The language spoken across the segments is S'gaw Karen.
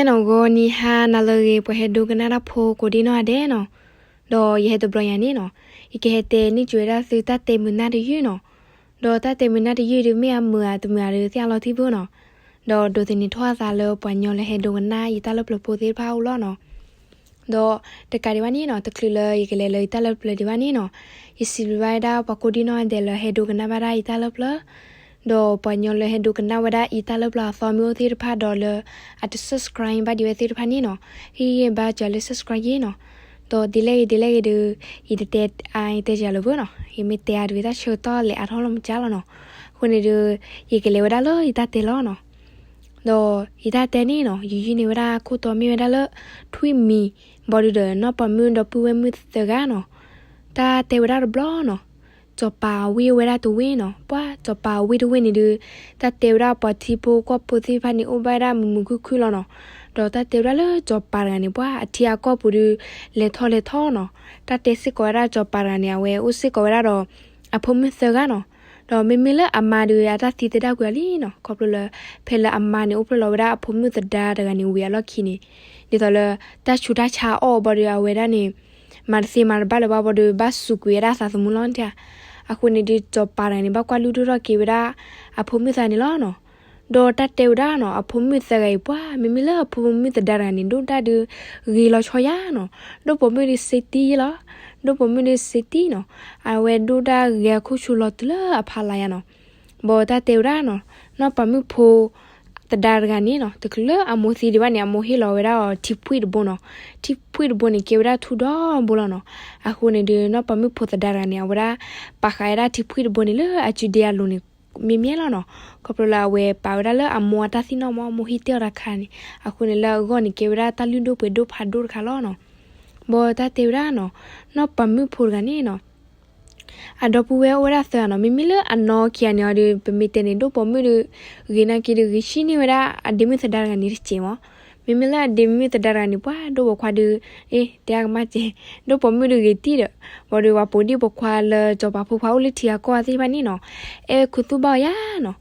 နီၢ် ဂီၤနံၤဟါနၤလၢအဂ့ၤ ပှၤဟဲဒိကနၣ်တၢ်ဖိကိးဒံနီၢ်ဂၤဒဲးနီၢ်, ဒီးယဟဲတဘျီညါန့ၣ်နီၢ်, ယကဟဲတဲန့ၢ်စၢၤဝဲဒၣ်သုတၢ်တဲမုာ်နၢ်တယုၢ်နီၢ်, ဒီးတၢ်တဲမုာ်နၢ်တယုၢ်ဒုးမ့ၢ်အမုာ်ဧါတမုာ်ဧါဒုးသ့ၣ်ညါလီၤတံၢ်ဘၣ်နီၢ်, ဒီးဒိးသန့ၤထီၣ်အသးလၢပှၤညီလၢဟဲဒိကနၣ်ယတၢ်လၢပျၢၤဖိသ့ၣ်တဖၣ်အအိၣ်လီၤနီၢ်. ဒီးတကးဒံးဘၣ်န့ၣ်နီၢ်, တချုးလၢယကလဲၤလၢယတၢ်လၢပျၢၤဒံးဘၣ်န့ၣ်နီၢ်, ယစံးဘျုးဘၣ်ဝဲဒၣ်ပှၤကိးဒံနီၢ်ဂၤဒဲးလၢဟဲဒိကနၣ်ဘၣ်ဒၣ်ယတၢ်လၢပျၢၤ, ဒီးပှၤညီလၢဟဲဒိကနၣ်ဝဲဒၣ်ယတၢ်လၢပျၢၤအသီမ့ၢ်အိၣ်သ့ၣ်တဖၣ်ဒီးလၢအတ subscribe ဘၣ်ဒံးဝဲသ့ၣ်တဖၣ်န့ၣ်နီၢ်, ဟ့ၣ်ဂံၢ်ဘါစၢၤလၢ subscribe ယ့ၣ်နီၢ်. ဒီးဒ်လဲၣ်ဂ့ၤဒ်လဲၣ်ဂ့ၤဒီး ယတတဲအါယတဲစှၤလၢၤဘၣ်နီၢ်, ယမ့ၢ်တဲအါဒုးတၢ်ဆၢကတီၢ်လဲၤအါထီၣ်လီၤမးကၢ်လီၤနီၢ်. အဃိန့ၣ်ဒီး ယကလဲၤဝဲဒၣ်လၢယတၢ်တဲလီၤနီၢ်. ဒီးယတၢ်တဲန့ၣ်နီၢ်, ယယုၢ်န့ၢ်ဝဲဒၣ်ခိၣ်တီမ့ၢ်ဝဲဒၣ်လၢ ထွံၣ်မံၤ, ဘၣ်ဒီးနီၢ်ပၤမုၣ်ဒီပုၢ်ဝဲၢ်မုၣ်သၢဂၤနီၢ်, တၢ်တဲဝဲဒၣ်တဘျီနီၢ်, စီၤပၤဝ့ၢ်အိၣ်ဝဲဒၣ်တဝ့ၢ်နီၢ်, ပှၤစီၤပၤဝ့ၢ်တဝ့ၢ်န့ၣ်ဒီး တၢ်တဲဝဲဒၣ်ပှၤထံဖိကီၢ်ဖိသ့ၣ်တဖၣ်န့ၣ် အိၣ်ဘၣ်ဝဲဒၣ်မုာ်မုာ်ခုၣ်ခုၣ်လီၤနီၢ်. ဒီးတၢ်တဲဝဲဒၣ်လၢစီၤပၤတဂၤန့ၣ် ပှၤအထံအကီၢ်ပူၤဒီး လဲၤထီၣ်လဲၤထီနီၢ်. တၢ်တဲစ့ၢ်ကီးဝဲဒၣ်စီၤပၤတဂၤန့ၣ် အဝဲအိၣ်စ့ၢ်ကီးဝဲဒၣ်ဒီး အဖိမုၣ်သၢဂၤနီၢ်. ဒီးမ့မ့ၢ်လၢအမါဒီး အတၢ်သံသဒၣ်ကွံာ်အီၤလံနီၢ်, ခီဖျိလၢ ဖဲလၢအမါန့ၣ် အိၣ်ဖျဲၣ်လီၤဝဲဒၣ်အဖိမုၣ်သဒါတဂၤန့ၣ်ဝံၤအလီၢ်ခံန့ၣ်, ဒ်သိးလၢ တၢ်ဆူးတၢ်ဆါအီၣ်ဘၣ်ဒီးအဝဲဒၣ်န့ၣ် မၤတသ့မၤတဘၣ်လၢၤဘၣ်ဘၣ်ဒီး ဘၣ်စူးကွံာ်ဝဲဒၣ်အသးသမူလီၤတၢ်. အဃိန့ၣ်ဒီးစီၤပၤတဂၤန့ၣ် ဘၣ်ကွၢ်လုၢ်ဒိၣ်ထီၣ်က့ၤဝဲဒၣ် အဖိမုၣ်သၢဂၤန့ၣ်လီၤနီၢ်. ဒီးတၢ်တဲဝဲဒၣ်နီၢ်, အဖိမုၣ်သၢဂၤအံၤ ပှၤမ့မ့ၢ်လၢအဖိမုၣ်သဒါတဂၤန့ၣ် ဒိၣ်တၢ်ဒုး ဂ့ၤလီၤဆီယါနီၢ်. ဒိၣ်ပိာ်မုၣ်ဒုးစ့တံၢ်ယ့ၣ်လီၤ, ဒိၣ်ပိာ်မုၣ်ဒုးစ့တံၢ်နီၢ်. အဝဲဒိၣ်တၢ်ဂဲၤအခိၣ်ဆူလီၤတုၤလၢအဖီလာ်ယါနီၢ်. ဘၣ်တၢ်တဲဝဲဒၣ်နီၢ်, နီၢ်ပၤမုၣ်ဖိသဒါတဂၤန့ၣ်နီၢ်, တချုးလၢအမိၢ်သံဒံးဘၣ်န့ၣ် အမိၢ်ဟ့ၣ်လီၤဝဲဒၣ်အီၤထံဖှံၣ်တဘိနီၢ်. ထံဖှံၣ်တဘိန့ၣ် ကဲဝဲဒၣ်ထူဒီဘိလီၤနီၢ်. အဃိန့ၣ်ဒီး နီၢ်ပၤမုၣ်ဖိသဒါတဂၤန့ၣ် အဝဲဒၣ် ပာ်ဃာ်ဝဲဒၣ်ထံဖှံၣ်တဘိန့ၣ်လၢအစုဒ့အလိၤန့ၣ် မ့မ့ၢ်လီၤနီၢ်. ခီဖျိလၢအဝဲပာ်ဝဲဒၣ်လၢအမိၢ်အတၢ်သ့ၣ်နီၣ်မး အမိၢ်ဟ့ၣ်တဲအီၤတခါန့ၣ်, အဃိန့ၣ်လၢအဂီၢ်န့ၣ် ကဲဝဲဒၣ်တၢ်လုၢ်ဒိၣ်ပှ့ၤဒိၣ်ဖးဒိၣ်တခါလီၤနီၢ်. ဘၣ်တၢ်တဲဝဲဒၣ်နီၢ်, နီၢ်ပၤမုၣ်ဖိတဂၤန့ၣ်နီၢ် အဒီပုၢ်ဝဲၢ်အိၣ်ဝဲဒၣ်သၢဂၤနီၢ်. မ့မ့ၢ်လၢအနီၢ်ခံဂၤန့ၣ်အီၤဒီး ပမ့ၢ်တဲန့ၣ် ဒိၣ်ပိာ်မုၣ်ဒီး ဂ့ၤနာ်က့ဒီး ဂ့ၤဆံၣ်န့ၢ်ဝဲဒၣ်အဒ့မုၣ်သဒါတဂၤန့ၣ်တစဲးမး. မ့မ့ၢ်လၢအဒ့မုၣ်သဒါတဂၤန့ၣ် ပှၤဒိၣ်ပိာ်ခွါဒီး အ့ တဲအကမၣ်စဲး, ဒိၣ်ပိာ်မုၣ်ဒီးဂ့ၤတံၢ်ဒီး, ဘၣ်ဒီးပှၤပိာ်ဒံၣ်ပိာ်ခွါလၢစီၤပၤဖိခွါအိၣ်လၢထံဂၤကီၢ်ဂၤသ့ၣ်တဖၣ်န့ၣ်နီၢ်, အဲၣ်ခူသူၣ်ဘၣ်အီၤယါနီၢ်.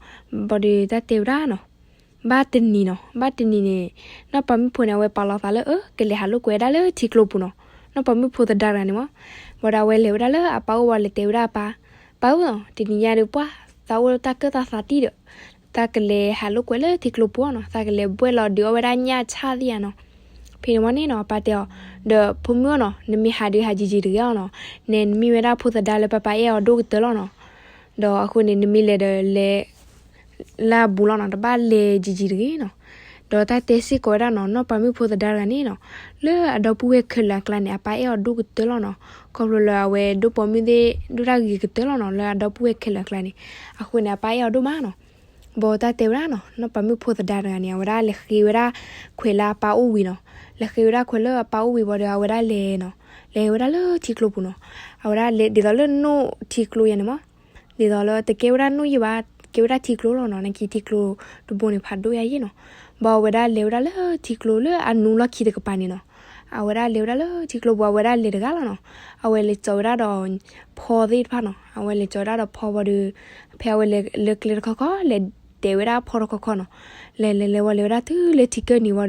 ဘၣ်ဒီးတၢ်တဲဝဲဒၣ်နီၢ် ဘၣ်တနံၤနီၢ်, ဘၣ်တနံၤန့ၣ် နီၢ်ပၤမုၣ်ဖိန့ၣ် အဝဲပာ်လီၤသးလၢ အၢ ကလဲၤဟးလိာ်ကွဲဝဲဒၣ်လၢထံကျိပူၤနီၢ်. နီၢ်ပၤမုၣ်ဖိသဒါတဂၤန့ၣ်မး, ဘၣ်ဒီးအဝဲလဲၤဝဲဒၣ်လၢအပၢ်အိၣ်ဝံၤ လဲၤတဲဝဲဒၣ်အပၢ်, ပၢ်ဧၢ, တနံၤညါဒီးပှၤ သးအိၣ်တၢ်ကၢၣ်သးသးတံၢ်ဒီး သးကလဲၤဟးလိာ်ကွဲလၢထံကျိပူၤနီၢ်, သးကလဲၤဘှဲၣ်လီၤဒုးအီၣ်ဝဲဒၣ်ညၣ်ဆၣ်သ့ၣ်ဧါနီၢ်. ဖဲန့ၣ်ဝံၤန့ၣ်နီၢ် အပၢ်တဲအီၤ, ဒီးဖိမုၣ်ဧၢနီၢ်, နမ့ၢ်ဟးဒုးဟးယံာ်ယံာ်တဂ့ၤအီၤနီၢ်, နမ့ၢ်ဝဲဒၣ်ဖိသဒါလၢပၢ်ပၢ်အဲၣ်အီၤဒိၣ်ကတၢၢ်လီၤနီၢ်. ဒီးအဃိန့ၣ် နမ့ၢ်လဲၤဒီးလဲၤ လၢအဘူးလီၤနီၢ်, တဘၣ်လဲၤယံာ်ယံာ်တဂ့ၤနီၢ်. ဒီးတၢ်တဲစ့ၢ်ကီးဝဲဒၣ်နီၢ်, နီၢ်ပၤမုၣ်ဖိသဒါတဂၤန့ၣ်နီၢ်, လၢအဒီပုၢ်ဝဲၢ်ခဲလၢာ်အကျါန့ၣ် အပၢ်အဲၣ်အီၤဒိၣ်ကတၢၢ်လီၤနီၢ်. ခီဖျိလၢအဝဲဒိၣ်ပိာ်မုၣ်သ့ၣ် ဒိၣ်တၢ်ဂ့ၤကတၢၢ်လီၤနီၢ်, လၢအဒီပုၢ်ဝဲၢ်ခဲလၢာ်အကျါန့ၣ်, အဃိန့ၣ် အပၢ်အဲၣ်အီၤဒိၣ်မးနီၢ်. ဘၣ်တၢ်တဲဝဲဒၣ်နီၢ်, နီၢ်ပၤမုၣ်ဖိသဒါတဂၤန့ၣ် အဝဲဒၣ်လဲၤဃ့ဝဲဒၣ်ခွဲးလၢအပၢ်အိၣ်ဝံၤနီၢ်, လဲၤဃ့ဝဲဒၣ်ခွဲးလၢအပၢ်အိၣ်ဝံၤဘၣ်ဒီး အဝဲဒၣ်လဲၤနီၢ်, လဲၤဝဲဒၣ်လၢထံကျိပူၤနီၢ်. အဝဲဒၣ်လဲၤဒ်သိးလၢနိၣ်ထံကျိယါန့ၣ်မး, ဒ်သိးလၢတကဲဝဲဒၣ်နိၣ်ယံၢ်ဘၣ်, ကဲဝဲဒၣ်ထံကျိလီၤနီၢ်, နာ်က့ထံကျိတဘိန့ၣ်ဖးဒိၣ်ယါယ့ၣ်နီၢ်. ဘၣ်အဝဲဒၣ်လဲၤဝဲဒၣ်လၢထံကျိလၢအနူလီၢ်ခံတကပၤန့ၣ်နီၢ်, အဝဲဒၣ်လဲၤဝဲဒၣ်လၢထံကျိပူၤ အဝဲဒၣ်လဲၤတဂၤလီၤနီၢ်. အဝဲလဲၤကၠီၤဝဲဒၣ်ဒီးဖီသ့ၣ်တဖၣ်နီၢ်, အဝဲလဲၤကၠီၤဝဲဒၣ်ဒီးဖီဘၣ်ဒီး ဖဲအဝဲလဲၤလၢကျဲတခီခီ လဲၤဒဲးဝဲဒၣ်ဖီတခီခီနီၢ်. လဲၤလဲၤလဲၤဝံၤလဲၤဝဲဒၣ်တုၤလၢထံကၢၢ်နံၤဝံၤဒီး တၢ်တဲဝဲဒၣ်လၢထံ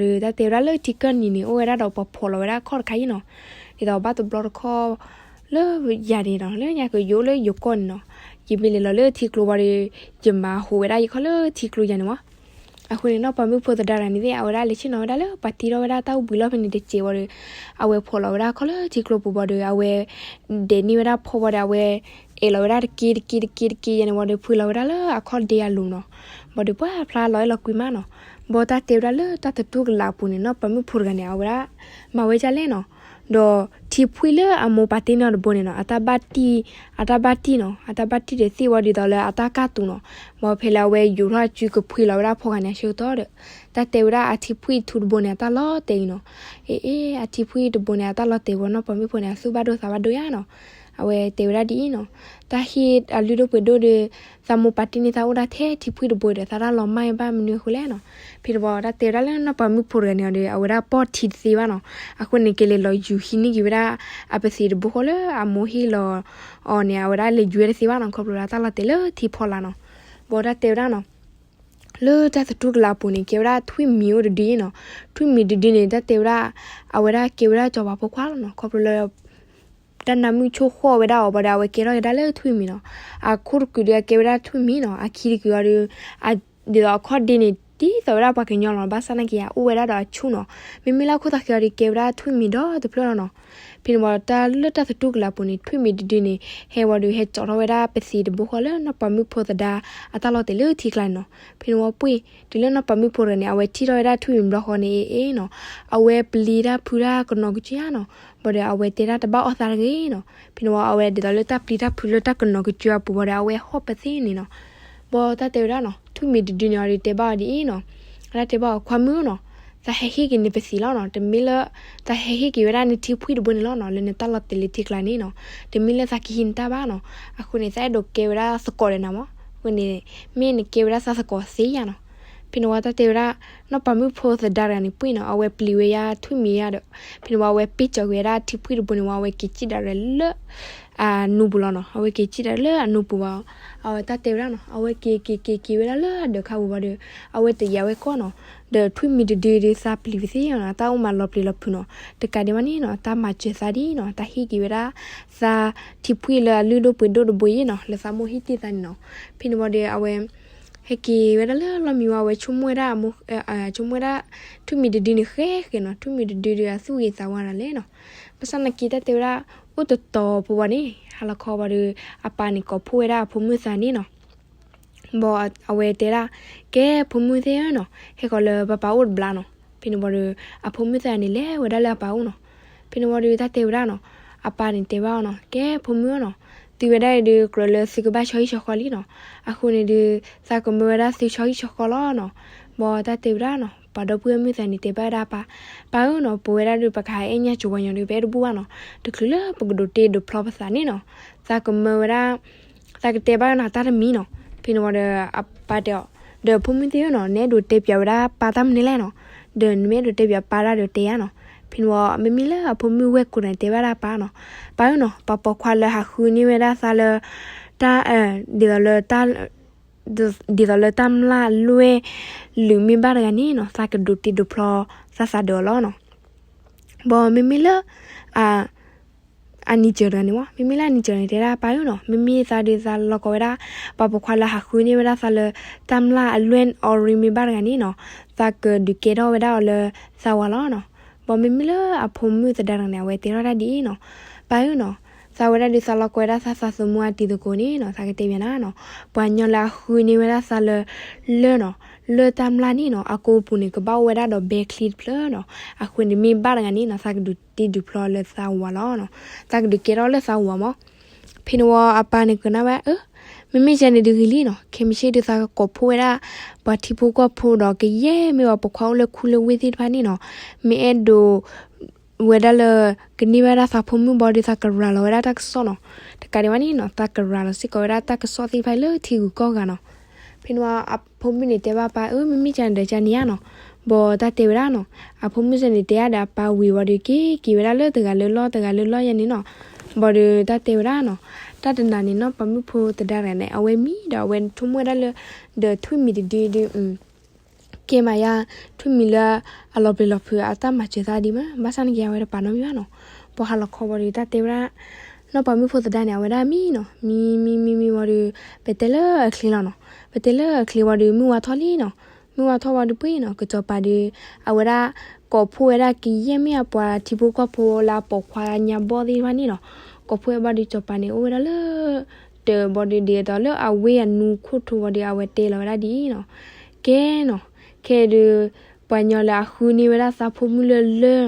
ကၢၢ်နံၤန့ၣ် အိၣ်ဝဲဒၣ်ဒီးပှၤဖီၣ်လီၤဝဲဒၣ်ခီၣ်တခါယ့ၣ်နီၢ်, ဒ်သိးဘၣ်တဘျီတခီၣ် လၢယၤန့ၣ်နီၢ်, လၢညါကယိလၢယိၤကီၢ်န့ၣ်နီၢ်, ယမ့ၢ်လဲၤလီၤလၢထံကျိဝံၤဒီး ယမၤဟူးဝဲဒၣ်ယခီၣ်လၢထံကျိယါန့ၣ်မး. အဃိန့ၣ် နီၢ်ပၤမုၣ်ဖိသဒါတဂၤန့ၣ်သ့ၣ် အဝဲဒၣ်လဲၤဆ့ၣ်နီၤဝဲဒၣ်လၢပှၤတံထီၣ်ဝဲဒၣ်တၢ်အိၣ်ဘှံးလီၢ်ဖဲန့ၣ်တစဲးဝံၤဒီး အဝဲဖီၣ်လီၤဝဲဒၣ်ခီၣ်လၢထံကျိပူၤဘၣ်ဒီး အဝဲဒဲးန့ၢ်ဝဲဒၣ်ဖီဘၣ်ဒီး အဝဲအဲၣ်လီၤဝဲဒၣ်တက့တက့တက့တက့ယါန့ၣ်ဝံၤဒီး ဖှံလီၤဝဲဒၣ်လၢအခီၣ်ဒ့အလိၤနီၢ်. ဘၣ်ဒီးပှၤဖျါလီၤအဲၣ်လီၤကွံမးနီၢ်. ဘၣ်တၢ်တဲဝဲဒၣ်လၢတၢ်တတူၢ်ကလာ်အပူၤန့ၣ် နီၢ်ပၤမုၣ်ဖိတဂၤန့ၣ် အဝဲဒၣ်မၤဝဲဒ်လဲၣ်နီၢ်. ဒီးထံဖှံလၢအမိၢ်ပာ်တ့ၢ်န့ၢ်အီၤတဘိန့ၣ်နီၢ် အတၢ်ဘၣ်တံၢ်, အတၢ်ဘၣ်တံၢ်နီၢ်, အတၢ်ဘၣ်တံၢ်ဒီးသ့ၣ်ဝံၤဒ်သိးလၢအတၢ်ကၢ်တူာ်နီၢ်. ဘၣ်ဖဲလၢအဝဲယူာ်ထီၣ်အစုကဖှံလီၤဝဲဒၣ်ဖီဂၤန့ၣ်အဆၢကတီၢ်ဒီး တၢ်တဲဝဲဒၣ်အထံဖှံထူတဘိန့ၣ် အတၢ်လီၤတဲာ်အံၤနီၢ်. အ့အ့ အထံဖှံတဘိန့ၣ် အတၢ်လီၤတဲာ်ဝံၤ နီၢ်ပၤမုၣ်ဖိန့ၣ် အသူၣ်ဘၣ်ဒိသးဘၣ်ဒိယါနီၢ်. အဝဲတဲဝဲဒၣ်ဒ်အံၤနီၢ်, တၢ်ဟ့ၣ်အလုၢ်ဒိၣ်ပှ့ၤဒိၣ်ဒီး သးမိၢ်ပာ်တ့ၢ်န့ၢ်သးအိၣ်ဒၣ်ထဲထံဖှံတဘိဒီး သးတၢ်လီၤမၢ်ဘၣ်မနုၤအဃိလဲၣ်နီၢ်. ဖဲတဘျီတၢ်တဲဝဲဒၣ်လၢနီၢ်ပၤမုၣ်ဖိတဂၤန့ၣ်ဒီး အဝဲဒၣ်ပိာ်ထံတသ့ဘၣ်နီၢ်. အဃိန့ၣ် ကလဲၤလီၤယူၤဟံးန့ၢ်က့ၤဝဲဒၣ် အပသံးတဘိဃီလၢအမိၢ်ဟ့ၣ်လီၤအီၤန့ၣ် အဝဲဒၣ်လဲၤယူၤဝဲတသ့ဘၣ်နီၢ် ခီဖျိလၢတၢ်လီၤတဲာ်လၢထံဖီလာ်နီၢ်. ဘၣ်တၢ်တဲဝဲဒၣ်နီၢ် လၢတၢ်သတူၢ်ကလာ်အပူၤန့ၣ် ကဲဝဲဒၣ်ထွံၣ်မံၤအိၣ်တဒုအံၤနီၤ. ထွံၣ်မံၤတဒုန့ၣ် တၢ်တဲဝဲဒၣ် အဝဲဒၣ်ကဲဝဲဒၣ်စီၤပၤဖိခွါလီၤနီၤ. ခီဖျိလၢ တၢ်နါမုၣ်ဆိၣ်ဃီၣ်ဝဲဒၣ်အီၤဘၣ်ဒီး အဝဲကဲထီၣ်ဝဲဒၣ်လၢထွံၣ်မံၤနီၤ. အခိၣ်တကုာ်ဒီးအကဲဝဲဒၣ်ထွံၣ်မံၤနီၤ. အခံတကုာ်အီၤဒီး ဒ်သိးအခီၣ်ဒ့န့ၣ် တံၢ်သီးဝဲဒၣ်ပှၤကညီလီၤ. ဘၣ်ဆၣ်နာ်က့ အအိၣ်ဝဲဒၣ်ဒီးအဆူၣ်နီၤ. မ့မ့ၢ်လၢအခိၣ်သးခံအီၤဒီး ကဲဝဲဒၣ်ထွံၣ်မံၤဒီတဖျၢၣ်လီၤနီၤ. ဖဲန့ၣ်ဝံၤတၢ်လၢတၢ်သတူၢ်ကလာ်အပူၤန့ၣ် ထွံၣ်မံၤတဒုန့ၣ် ဟဲဝံၤဒီး ဟဲစိာ်ထီၣ်ဝဲဒၣ်ပသံးတဘိဃီလၢနီၢ်ပၤမုၣ်ဖိသဒါအတၢ်လီၤတဲာ်လၢထံကျါန့ၣ်နီၤ. ဖဲန့ၣ်ဝံၤပှ့ၢ် တုၤလၢနီၢ်ပၤမုၣ်ဖိတဂၤန့ၣ် အဝဲထံၣ်ထီၣ်ဝဲဒၣ်ထွံၣ်မံၤဘျီဃီန့ၣ်အ့နီၤ, အဝဲပျံၤတၢ်ဖုးတၢ်ကနီၤကစၢ်ဧါနီၤ. ဘၣ်ဒီးအဝဲတဲဒၣ်တဘၣ်အီၣ်သးတဂ့ၤနီၤ. ဖဲန့ၣ်ဝံၤ အဝဲဒ်သိးလၢတၢ်ပျံၤတၢ်ဖုးလၢတၢ်ကနီၤကစၢ်အပူၤဘၣ်ဒီး အဝဲဟီၣ်ပသ့ၣ်န့ၣ်နီၤ. ဘၣ်တၢ်တဲဝဲဒၣ်နီၤ, ထွံၣ်မံၤတဒုန့ၣ်အီၤဒီးတဲဘၣ်အီၤဒ်အံၤနီၤ, တၢ်တဲဘၣ်အီၤ ခွါမုၣ်နီၤ, သးဟဲဟ့ၣ်က့ၤန့ၢ်ပသံးလီၤနီၤ. တမ့ၢ်လၢ သးဟဲဟ့ၣ်က့ၤဝဲဒၣ်နထံဖှံၣ်တဘိန့ၣ်လီၤနီၤ, လၢနတၢ်လီၤတဲာ်လၢထံကျါန့ၣ်နီၤ. တမ့ၢ်လၢသးကဟံးနတၢ်ဘၣ်နီၤ. အဃိန့ၣ် သးအဲၣ်ဒိးကဲဝဲဒၣ်သကိးဒီးနၤမး. အဃိန့ၣ် မ့ၢ်နကဲဝဲဒၣ်သးသကိးသ့ဧါနီၤ. ဖဲန့ၣ်ဝံၤတၢ်တဲဝဲဒၣ် နီၢ်ပၤမုၣ်ဖိသဒါတဂၤန့ၣ်ပှ့ၢ်နီၤ, အဝဲပျံၤဝဲယါထွံၣ်မံၤယါဒီး ဖဲန့ၣ်ဝံၤ အဝဲပ့ၢ်ကၠီၤက့ၤဝဲဒၣ်ထံဖှံၣ်တဘိန့ၣ်ဝံၤ အဝဲက့ၤစံၣ်ဒၣ်ရဲၣ်လၢ အနူပူၤလီၤနီၤ. အဝဲက့ၤစံၣ်ဒၣ်လၢအနူပူၤဘၣ်, အဝဲတၢ်တဲဝဲဒၣ်နီၤ, အဝဲက့ၤက့ၤက့ၤက့ၤဝဲဒၣ်လၢအဒၢးခါပူၤဘၣ်ဒီး အဝဲတယာ်ဝဲကီၢ်နီၤ. ဒီးထွံၣ်မံၤတဒုဒီးသးပျံၤပသ့ၣ်နီၤ, တၢ်အိၣ်မးလီၤပျံၤလီၤဖုးနီၤ. တကးဒံးဘၣ်န့ၣ်နီၤ, တၢ်မၤစၢၤသးဒ်နီၤ, တၢ်ဟ့ၣ်က့ၤဝဲဒၣ် သးထံဖှံၣ်လၢအလုၢ်ဒိၣ်ပှ့ၤဒိၣ်တဘိအံၤနီၤ, လၢသးမိၢ်ဟ့ၣ်တ့ၢ်သးန့ၣ်နီၤ. ဖဲန့ၣ်ဝံၤဒီး အဝဲ ဟဲက့ၤဝဲဒၣ်လၢလီၢ်မံဝံၤ အဝဲဆိကမိၣ်ဝဲဒၣ် ဆိကမိၣ်ဝဲဒၣ် ထွံၣ်မံၤတဒုန့ၣ်ဃဲဃဲနီၤ, ထွံၣ်မံၤတဒုဒီးအသူၣ်ဂ့ၤသးဝါဒ်လဲၣ်နီၤ. ဘၣ်ဆၣ်နာ်က့တၢ်တဲဝဲဒၣ် အိၣ်တတီၤဖိဝံၤန့ၣ် ဟါလီၤခီဝံၤဒီး အပၢ်န့ၣ်ကိးဖှိၣ်ဝဲဒၣ်အဖိမုၣ်သၢန့ၣ်နီၤ. ဘၣ်အဝဲတဲဒၣ် ကဲဖိမုၣ်သ့ၣ်ဧၢနီၤ, ဟဲဃီၤလၢပၢ်ပၢ်အိၣ်တဘျီနီၤ. ဖဲန့ၣ်ဝံၤဒီး အဖိမုၣ်သၢန့ၣ် လဲၤဝဲဒၣ်လၢအပၢ်အိၣ်နီၤ. ဖဲန့ၣ်ဝံၤဒီးတၢ်တဲဝဲဒၣ်နီၤ, အပၢ်န့ၣ်တဲဘၣ်အီၤနီၤ, ကဲဖိမုၣ်ဧၢနီၤ, သုဝဲဒၣ်အံၤဒီး ကြၢးလၢသုကဘၣ်ဆီဟံၣ်ဆီဃီလံနီၤ. အဃိန့ၣ်ဒီး သးကမၢဝဲဒၣ်သုဆီဟံၣ်ဆီဃီလီၤနီၤ. ဘၣ်တၢ်တဲဝဲဒၣ်နီၤ, ပှၤဒီပုၢ်ဝဲၢ်မုၣ်သၢန့ၣ်တဲဘၣ်ဝဲဒၣ်အပၢ်, ပၢ်ဧၢနီၤ, ပဝဲဒၣ်ဒီးပကဟးအဲၣ်ညၣ်ကၠိဝါညီဒီး ပအဲၣ်တဘူၣ်ဘၣ်နီၤ. တချုးလၢပကဒိးတ့ဒိးဖျီပသးန့ၣ်နီၤ, သးကမၢဝဲဒၣ် သးကတဲဘၣ်ဝဲနၤတၢ်တမံၤနီၤ. ဖဲန့ၣ်ဝံၤဒီး အပၢ်တဲအီၤ, ဒီးဖိမုၣ်သ့ၣ်ဧၢနီၤ, နအဲၣ်ဒိးတဲပၠးဝဲဒၣ်ပၢ်တၢ်မနုၤလဲၣ်နီၤ. ဒီးနမ့ၢ်အဲၣ်ဒိးတဲပၠးပၢ်တၢ်ဒီးတဲယါနီၤ. ဖဲန့ၣ်ဝံၤ မ့မ့ၢ်လၢအဖိမုၣ်ဝဲၢ်ကိာ်န့ၣ် တဲဘၣ်ဒၣ်ပၢ်နီၤ, ပၢ်ဧၢနီၤ, ပှၤပိာ်ခွါလၢဟးဃုန့ၢ်ဝဲဒၣ်သးလၢ တၢ် ဒ်သိးလၢ ဒ်သိးလၢတၢ်မျၢ်လွဲၢ်လုာ်မ့ၢ်ဘၣ်တဂၤန့ၣ်နီၤ, သးကဒိးတ့ဒိးဖျီသးသးဒီးအီၤလီၤနီၤ. ဘၣ်မ့မ့ၢ်လၢ အနံၤစၢၤတဂၤန့ၣ်ဝံၤ, မ့မ့ၢ်လၢအနံၤစၢၤန့ၣ်တဲဒၣ်ပၢ်ဧၢနီၤ, မ့မ့ၢ်သးဒီးသးလီၤကီဝဲဒၣ် ပှၤပိာ်ခွါလၢဟးဃုန့ၢ်ဝဲဒၣ်သးလၢ တၢ်မျၢ်အလွဲၢ်အီရ့မ့ၢ်ဘၣ်တဂၤန့ၣ်နီၤ, သးကဒုးကဲထီၣ်ဝဲဒၣ်အီၤလၢသးဝၤလီၤနီၤ. ဘၣ်မ့မ့ၢ်လၢအဖိမုၣ်သဒါတဂၤန့ၣ် အဝဲတဲထီၣ်တၢ်ဒ်အံၤနီၤ, ပၢ်ဧၢနီၤ, သးဝဲဒၣ်ဒီးသးလီၤကီဝဲဒၣ်သးသးသမူအတံၤသကိးန့ၣ်နီၤ, သးကတဲပၠးနၤနီၤ, ပှၤညီလၢအဃုန့ၢ်ဝဲဒၣ်သးလၢ လၢၢ်နီၤ, လၢၢ်တၢ်မျၢ်န့ၣ်နီၤ, အကိာ်ပူၤန့ၣ် ကဘၣ်အိၣ်ဝဲဒၣ်ဒီးဘဲချံတဖျၢၣ်နီၤ. အဃိန့ၣ်မ့ၢ်ဘၣ်တဂၤန့ၣ်နီၤ, သးကဒုးတ့ဒုးဖျီလၢသးဝၤလီၤနီၤ, သးကဒုးကဲထီၣ်လၢသးဝၤမး. ဖဲန့ၣ်ဝံၤအပၢ်န့ၣ်ကနၣ်ဝဲ အၢ မ့မ့ၢ်ကဲန့ၣ်ဒုးဂ့ၤလံနီၤ, ခဲမုၢ်ဆ့ၣ်ဒုးသးကကိးဖှိၣ်ဝဲဒၣ် ပှၤထံဖိကီၢ်ဖိဒီးကယဲၢ်မ့ၢ်ပှၤပိာ်ခွါအိၣ်လၢခူလၢဝ့ၢ်သ့ၣ်တဖၣ်န့ၣ်နီၤ, မ့ၢ်အဲၣ်ဒိး ဝဲဒၣ်လၢ ကန့ၢ်ဝဲဒၣ်သးဖိမုၣ်ဘၣ်ဒီး သးကရၤလီၤဝဲဒၣ်တၢ်ကစီၣ်နီၤ. တကးဒံးဘၣ်န့ၣ်နီၤ, သးကရၤလီၤစ့ၢ်ကီးဝဲဒၣ်တၢ်ကစီၣ်သ့ၣ်တဖၣ်လၢထံဂုၤကီၢ်ဂၤနီၤ. ဖဲန့ၣ်ဝံၤအဖိမုၣ်န့ၣ်တဲဘၣ်ပၢ် အၢ မ့မ့ၢ်ကဲန့ၣ်ဒီးကဲန့ၣ်ဧါနီၤ. ဘၣ်တၢ်တဲဝဲဒၣ်နီၤ, အဖိမုၣ်စ့ၢ်န့ၣ်တဲဒၣ်ဒီးအပၢ်ဝံၤဝံၤဒီး က့ၤက့ၤဝဲဒၣ်လၢတဂၤလၢလီၢ်တဂၤလၢလီၢ်ယဲန့ၣ်နီၤ. ဘၣ်ဒီးတၢ်တဲဝဲဒၣ်နီၤ, တၢ်တနၤန့ၣ်နီၤ, ပှၤမုၣ်ဖိသဒါတဂၤန့ၣ် အဝဲမံဒီး အဝဲဆိကမိၣ်ဝဲဒၣ်လၢ ဒီးထွံၣ်မံၤတဒုဒု ကဲမးယါ ထွံၣ်မံၤလၢအလီၤပျံၤလီၤဖုးအတၢ်မၤစၢၤသးဒ်မး, ဘၣ်ဆၣ်န့ၣ်က့ အဝဲတပာ်နီတမံၤဘၣ်နီၤ. ပှၤဟးလီၤခီဝံၤဒီး တၢ်တဲဝဲဒၣ် နီၢ်ပှၤမုၣ်ဖိသဒါန့ၣ် အဝဲဒၣ်မံနီၤ, မံမံမံမံဝံၤဒီး ပတဲလၢအချ့လီၤနီၤ. ပတဲလၢအချ့ဝံၤဒီး မုၢ်ဝါထီၣ်လံနီၤ. မုၢ်ဝါထီၣ်ဝံၤဒီးပှ့ၤနီၤ, ကစီၤပၤဒီး အဝဲဒၣ် ကိးဖှိၣ်ဝဲဒၣ်ကယဲၢ်မ့ၢ်အပှၤထံဖိကီၢ်ဖိလၢအပိာ်ခွါညါဘီၣ်သ့ၣ်တဖၣ်န့ၣ်နီၤ. ကိးဖှိၣ်ဝဲဘၣ်ဒီး စီၤပၤန့ၣ် အိၣ်ဝဲဒၣ်လၢ တၢ်ဘီဒီး ဒ်သိးလၢအဝ့ၢ်အနူခိၣ်ထူဘီဒီး အဝဲတဲလီၤဝဲဒၣ်ဒ်အံၤနီၤ. ကဲနီၤ, ခဲအံၤဒီး ပှၤညီလၢအဃုန့ၢ်ဝဲဒၣ်သးဖိမုၣ်လၢလၢၢ်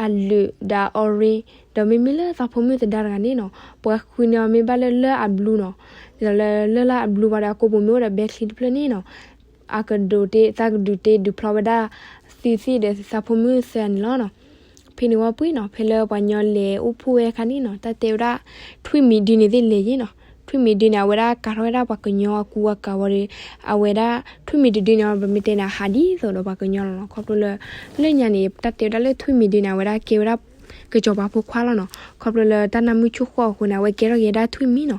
အလုာ်ဒီးအီရ့, ဒီးမ့မ့ၢ်လၢသးဖိမုၣ်သဒါတဂၤန့ၣ်နီၤ, ပှၤဃုန့ၢ်အီၤမ့ၢ်ဘၣ်လၢလၢၢ်အဘျူးနီၤ. ဒ်သိးလၢလၢၢ်လၢအဘျူးဘီဒီး အကိာ်ပူၤမ့ၢ်အိၣ်ဒီးဘဲချံတဖျၢၣ်န့ၣ်နီၤ, အကဒိးတ့ သးကဒုးတ့ဒုးဖျီဝဲဒၣ် သုသ့ၣ်ဒီးသးဖိမုၣ်သၢန့ၣ်လီၤနီၤ. ဖဲန့ၣ်ဝံၤပှ့ၤနီၤ, ဖဲလၢပှၤညီလဲၤအိၣ်ဖှိၣ်ဝဲအခါန့ၣ်နီၤ, တၢ်တဲဝဲဒၣ် ထွံၣ်မံၤဒုန့ၣ်သ့ၣ်လဲၤယ့ၣ်နီၤ. ထွံၣ်မံၤဒုန့ၣ် အဝဲဒၣ်ကၤထီၣ်ဝဲဒၣ်ပှၤကညီအကူအကၤဝံၤဒီး အဝဲဒၣ် ထွံၣ်မံၤတဒုန့ၣ် ပမ့ၢ်တဲန့ၣ် ဟးဒ်သိးဒီးပှၤကညီလီၤနီၤ. ခီဖျိလၢ လၢညါန့ၣ် တၢ်တဲဝဲဒၣ်လၢထွံၣ်မံၤဒုန့ၣ် အဝဲဒၣ်ကဲဝဲဒၣ် ကစီၤပၤဖိခွါလီၤနီၤ. ခီဖျိလၢတၢ်နၢ်မုၢ်ဆူၣ်ဃီအဃိန့ၣ် အဝဲကဲထီၣ်က့ၤဒၣ်ထွံၣ်မံနီၤ.